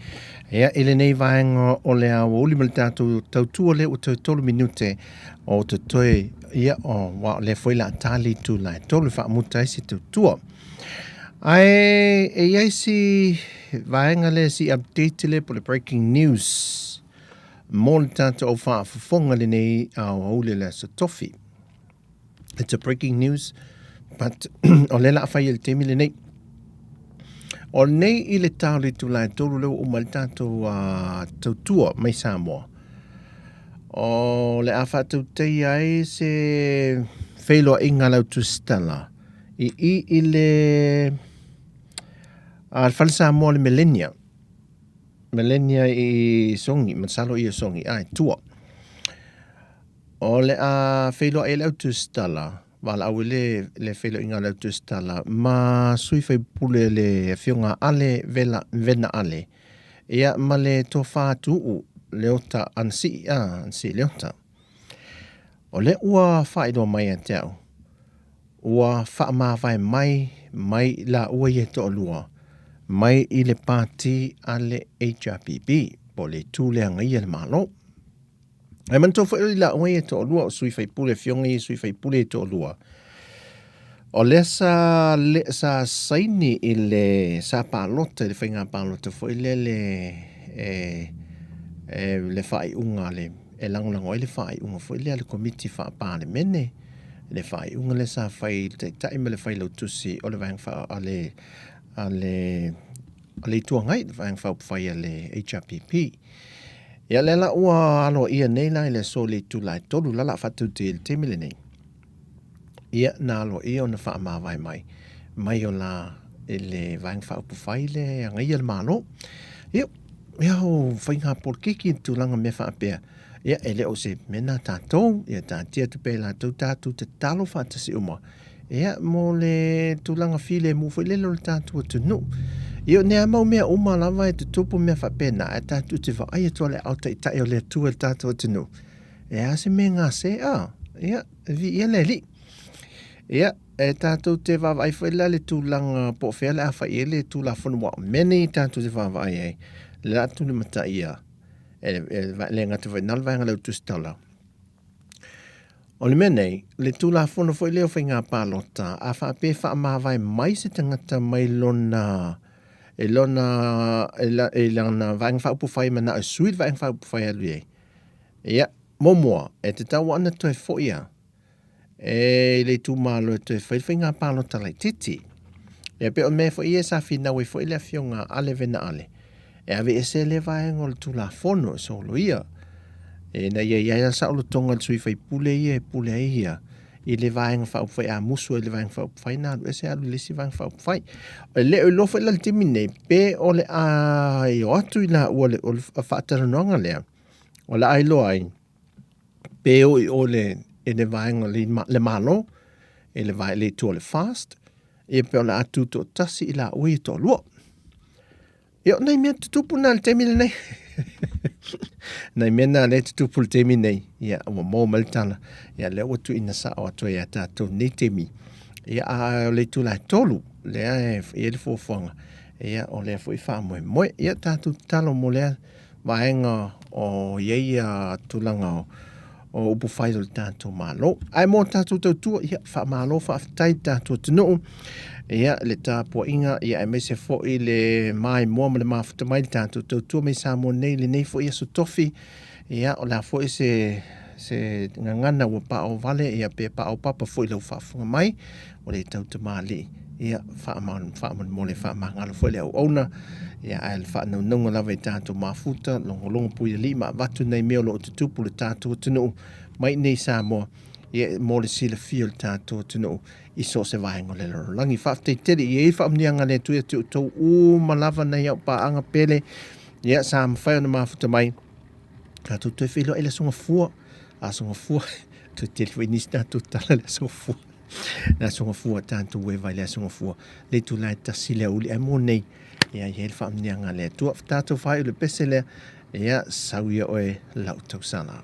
[SPEAKER 2] ia i lenei vaega o le aoauli ma le tatou tautua lea ua toe tolu minute o totoe ia o wa o lea foi la tali itula e tolu e faamuta ai se tautua. Ae e i ai si vaega lea si update lea po le breaking news mo le tatou au faafofoga lenei aoauli le Aso Tofi. It's a breaking news, but o lea la a fai i le taimi lenei. O nei i le tau le itula e tolu lea ua uma le tatou uh, tautua mai Samoa. O le a faatautaia ai se feiloaiga a lau tusitala i i i le a le Fale Samoa le Millennia. Millennia i Songi, masalo ia Songi, ai, tua. O le a feiloai ai le au tusitala, valaau i le, le feiloaiga a le au tusitala ma sui faipule le afioga Ale Vela, Vena Ale, ia ma le tofa Tuuu Leota Anasii, a, Anasii Leota. O lea ua faailoa mai ia te au, ua faamavae mai mai laua ia e toalua mai i le pati a le HRPP, po o le itu lea agaia le Malo. Ae manatua foi o i laua ia e toalua, o sui faipule, afioga ia sui faipule e toalua. O lea sa, le, sa saini i le, sa palota i le faiga palota foi lea le, e, e, le faaiuga le, e lagolago ai le faaiuga foi lea a le Komiti Faa-Palemene, le faaiuga lea sa fai i le Taitai ma le Failautusi o le Vaega Faa, a le, a le, a le Itu Agai, le Vaega Faaupufai a le HRPP. Ia lea la ua aloaia nei la i le aso le itula e tolu la la faatautia i le taimi lenei. Ia na aloaia ona faamavae mai mai o la i le Vaega Faaupufai le agaia le Malo. Ia, ia o faiga polokiki i tulaga mea faapea. Ia e le o se mea na tatou, ia taatia atu pea i latou tatou tatalo faatasi uma. Ia, mo le tulaga filemu foi lele o le tatou atunuu. Ia, o nea mau mea uma lava e tutupu mea faapena, ae tatou te vaai atu lava i le aao taitai o le Atua i le tatou atunuu. E a se mea gase, a? Ia, viia le Alii. Ia, e tatou te vaavaai foi la le tulaga po o fea le a fai i ai le Tulafono, aua o mea nei tatou te vaavaai ai, le a tulimataia, e, e, le gata foi na o le vaega leu tusitala. O le mea nei, le Tulafono foi lea o Faiga Palota, a faapea e faamavae mai se tagata mai lona i lona i lana Vaega Faaupufai manao e sui le Vaega Faaupufai e alu i ai, ia, muamua, e tatau ona toe foi a e le itumalo e toe fai le faiga palota laitiiti. Ia pei o mea foi ia sa finau ai foi le afioga Ale Vena Ale, e aveese lea vaega o le Tulafono e soloia, ina ia i ai lava saolotoga i le sui faipule ia e pule ai ia i le Vaega Faaupufai, a musu ai i le Vaega Faaupufai na alu ese alu i le isi Vaega Faaupufai. E le o iloa foi la i le taimi nei pe o le a o atu i laua o le faatalanoaga lea o le a iloa ai pe o i o le, i le vaega o le, le Malo, i le, vae, le itu o le FAST, ia pe o le a tutoatasi i laua ia toalua. Ia, o nai mea tutupu na le taimi lenei. Nai mea na lea tutupu le taimi nei. Ia, ua maua mai le tala. Ia, lea ua tuuina sao atu ai ia tatou nei taimi. Ia, a o le itula e tolu, lea e i ai le fuafuaga. Ia, o lea foi faamoemoe. Ia, tatou tatalo mo lea vaega o i ai ia tulaga o, o upufai o le tatou Malo. Ae mo tatou tautua, ia, faamalo faafetai le tatou atunuu, ia, le tapuaiga, ia, aemaise foi le maimoa ma le mafuta mai le tatou tautua mai Samoa nei, lenei foi aso tofi, ia, o le a foi se, se gagana ua paovale, ia, pe paopapa foi i lau faafofoga mai, o le tau tamalii, ia, faamolemole faamagalo foi le auauna, ia, ae le faanaunauga lava i tatou mafuta, logologo puialii ma avatu nai mea o lo o tutupu le tatou atunuu mai i nei Samoa, ia, mo le silafia o le tatou atunuu i so o se vaega o le lalolagi. Faafetai tele i ai faamanuiaga a le Atua ia te outou uma lava nai au paaga pele, ia, sa mafai ona mafuta mai, tatou toe feiloai i le Aso Gafua, Aso Gafua, toe tele foi nisi tatou tala i le Aso Gafua. Le Aso Gafua, tatou eva i le Aso Gafua, le itula e tasi le aoauli, ae mo nei, ia i ai le faamanuiaga a le Atua. Tatou faaiu le pese lea, ia sau ia oe lau tausala.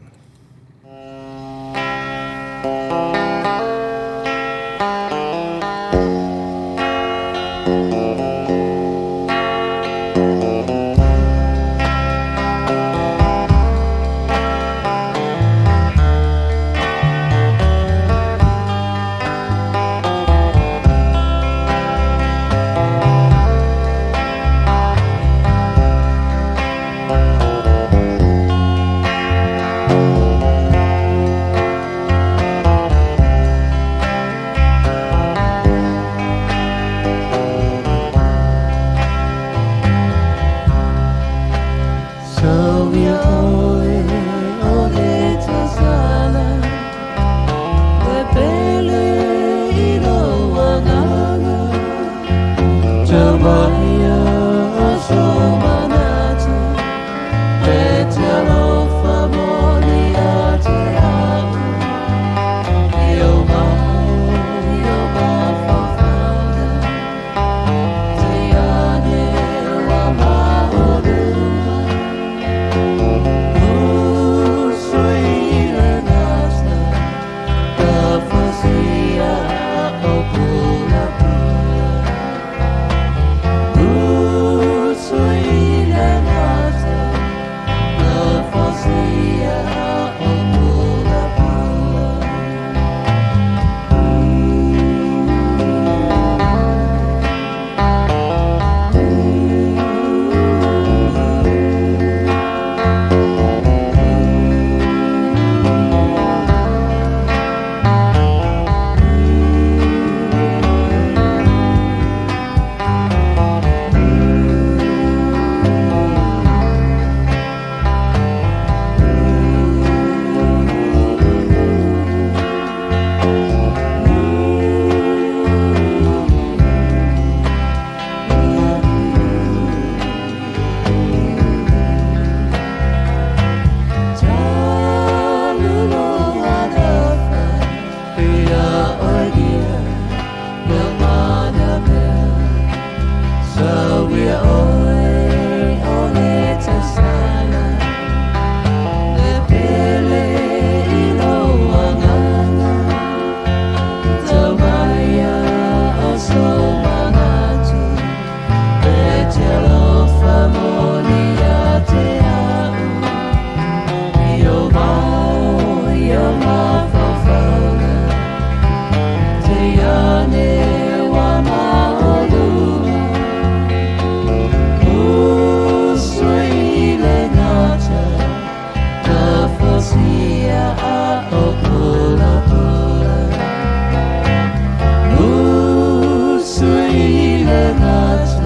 [SPEAKER 1] Le gata.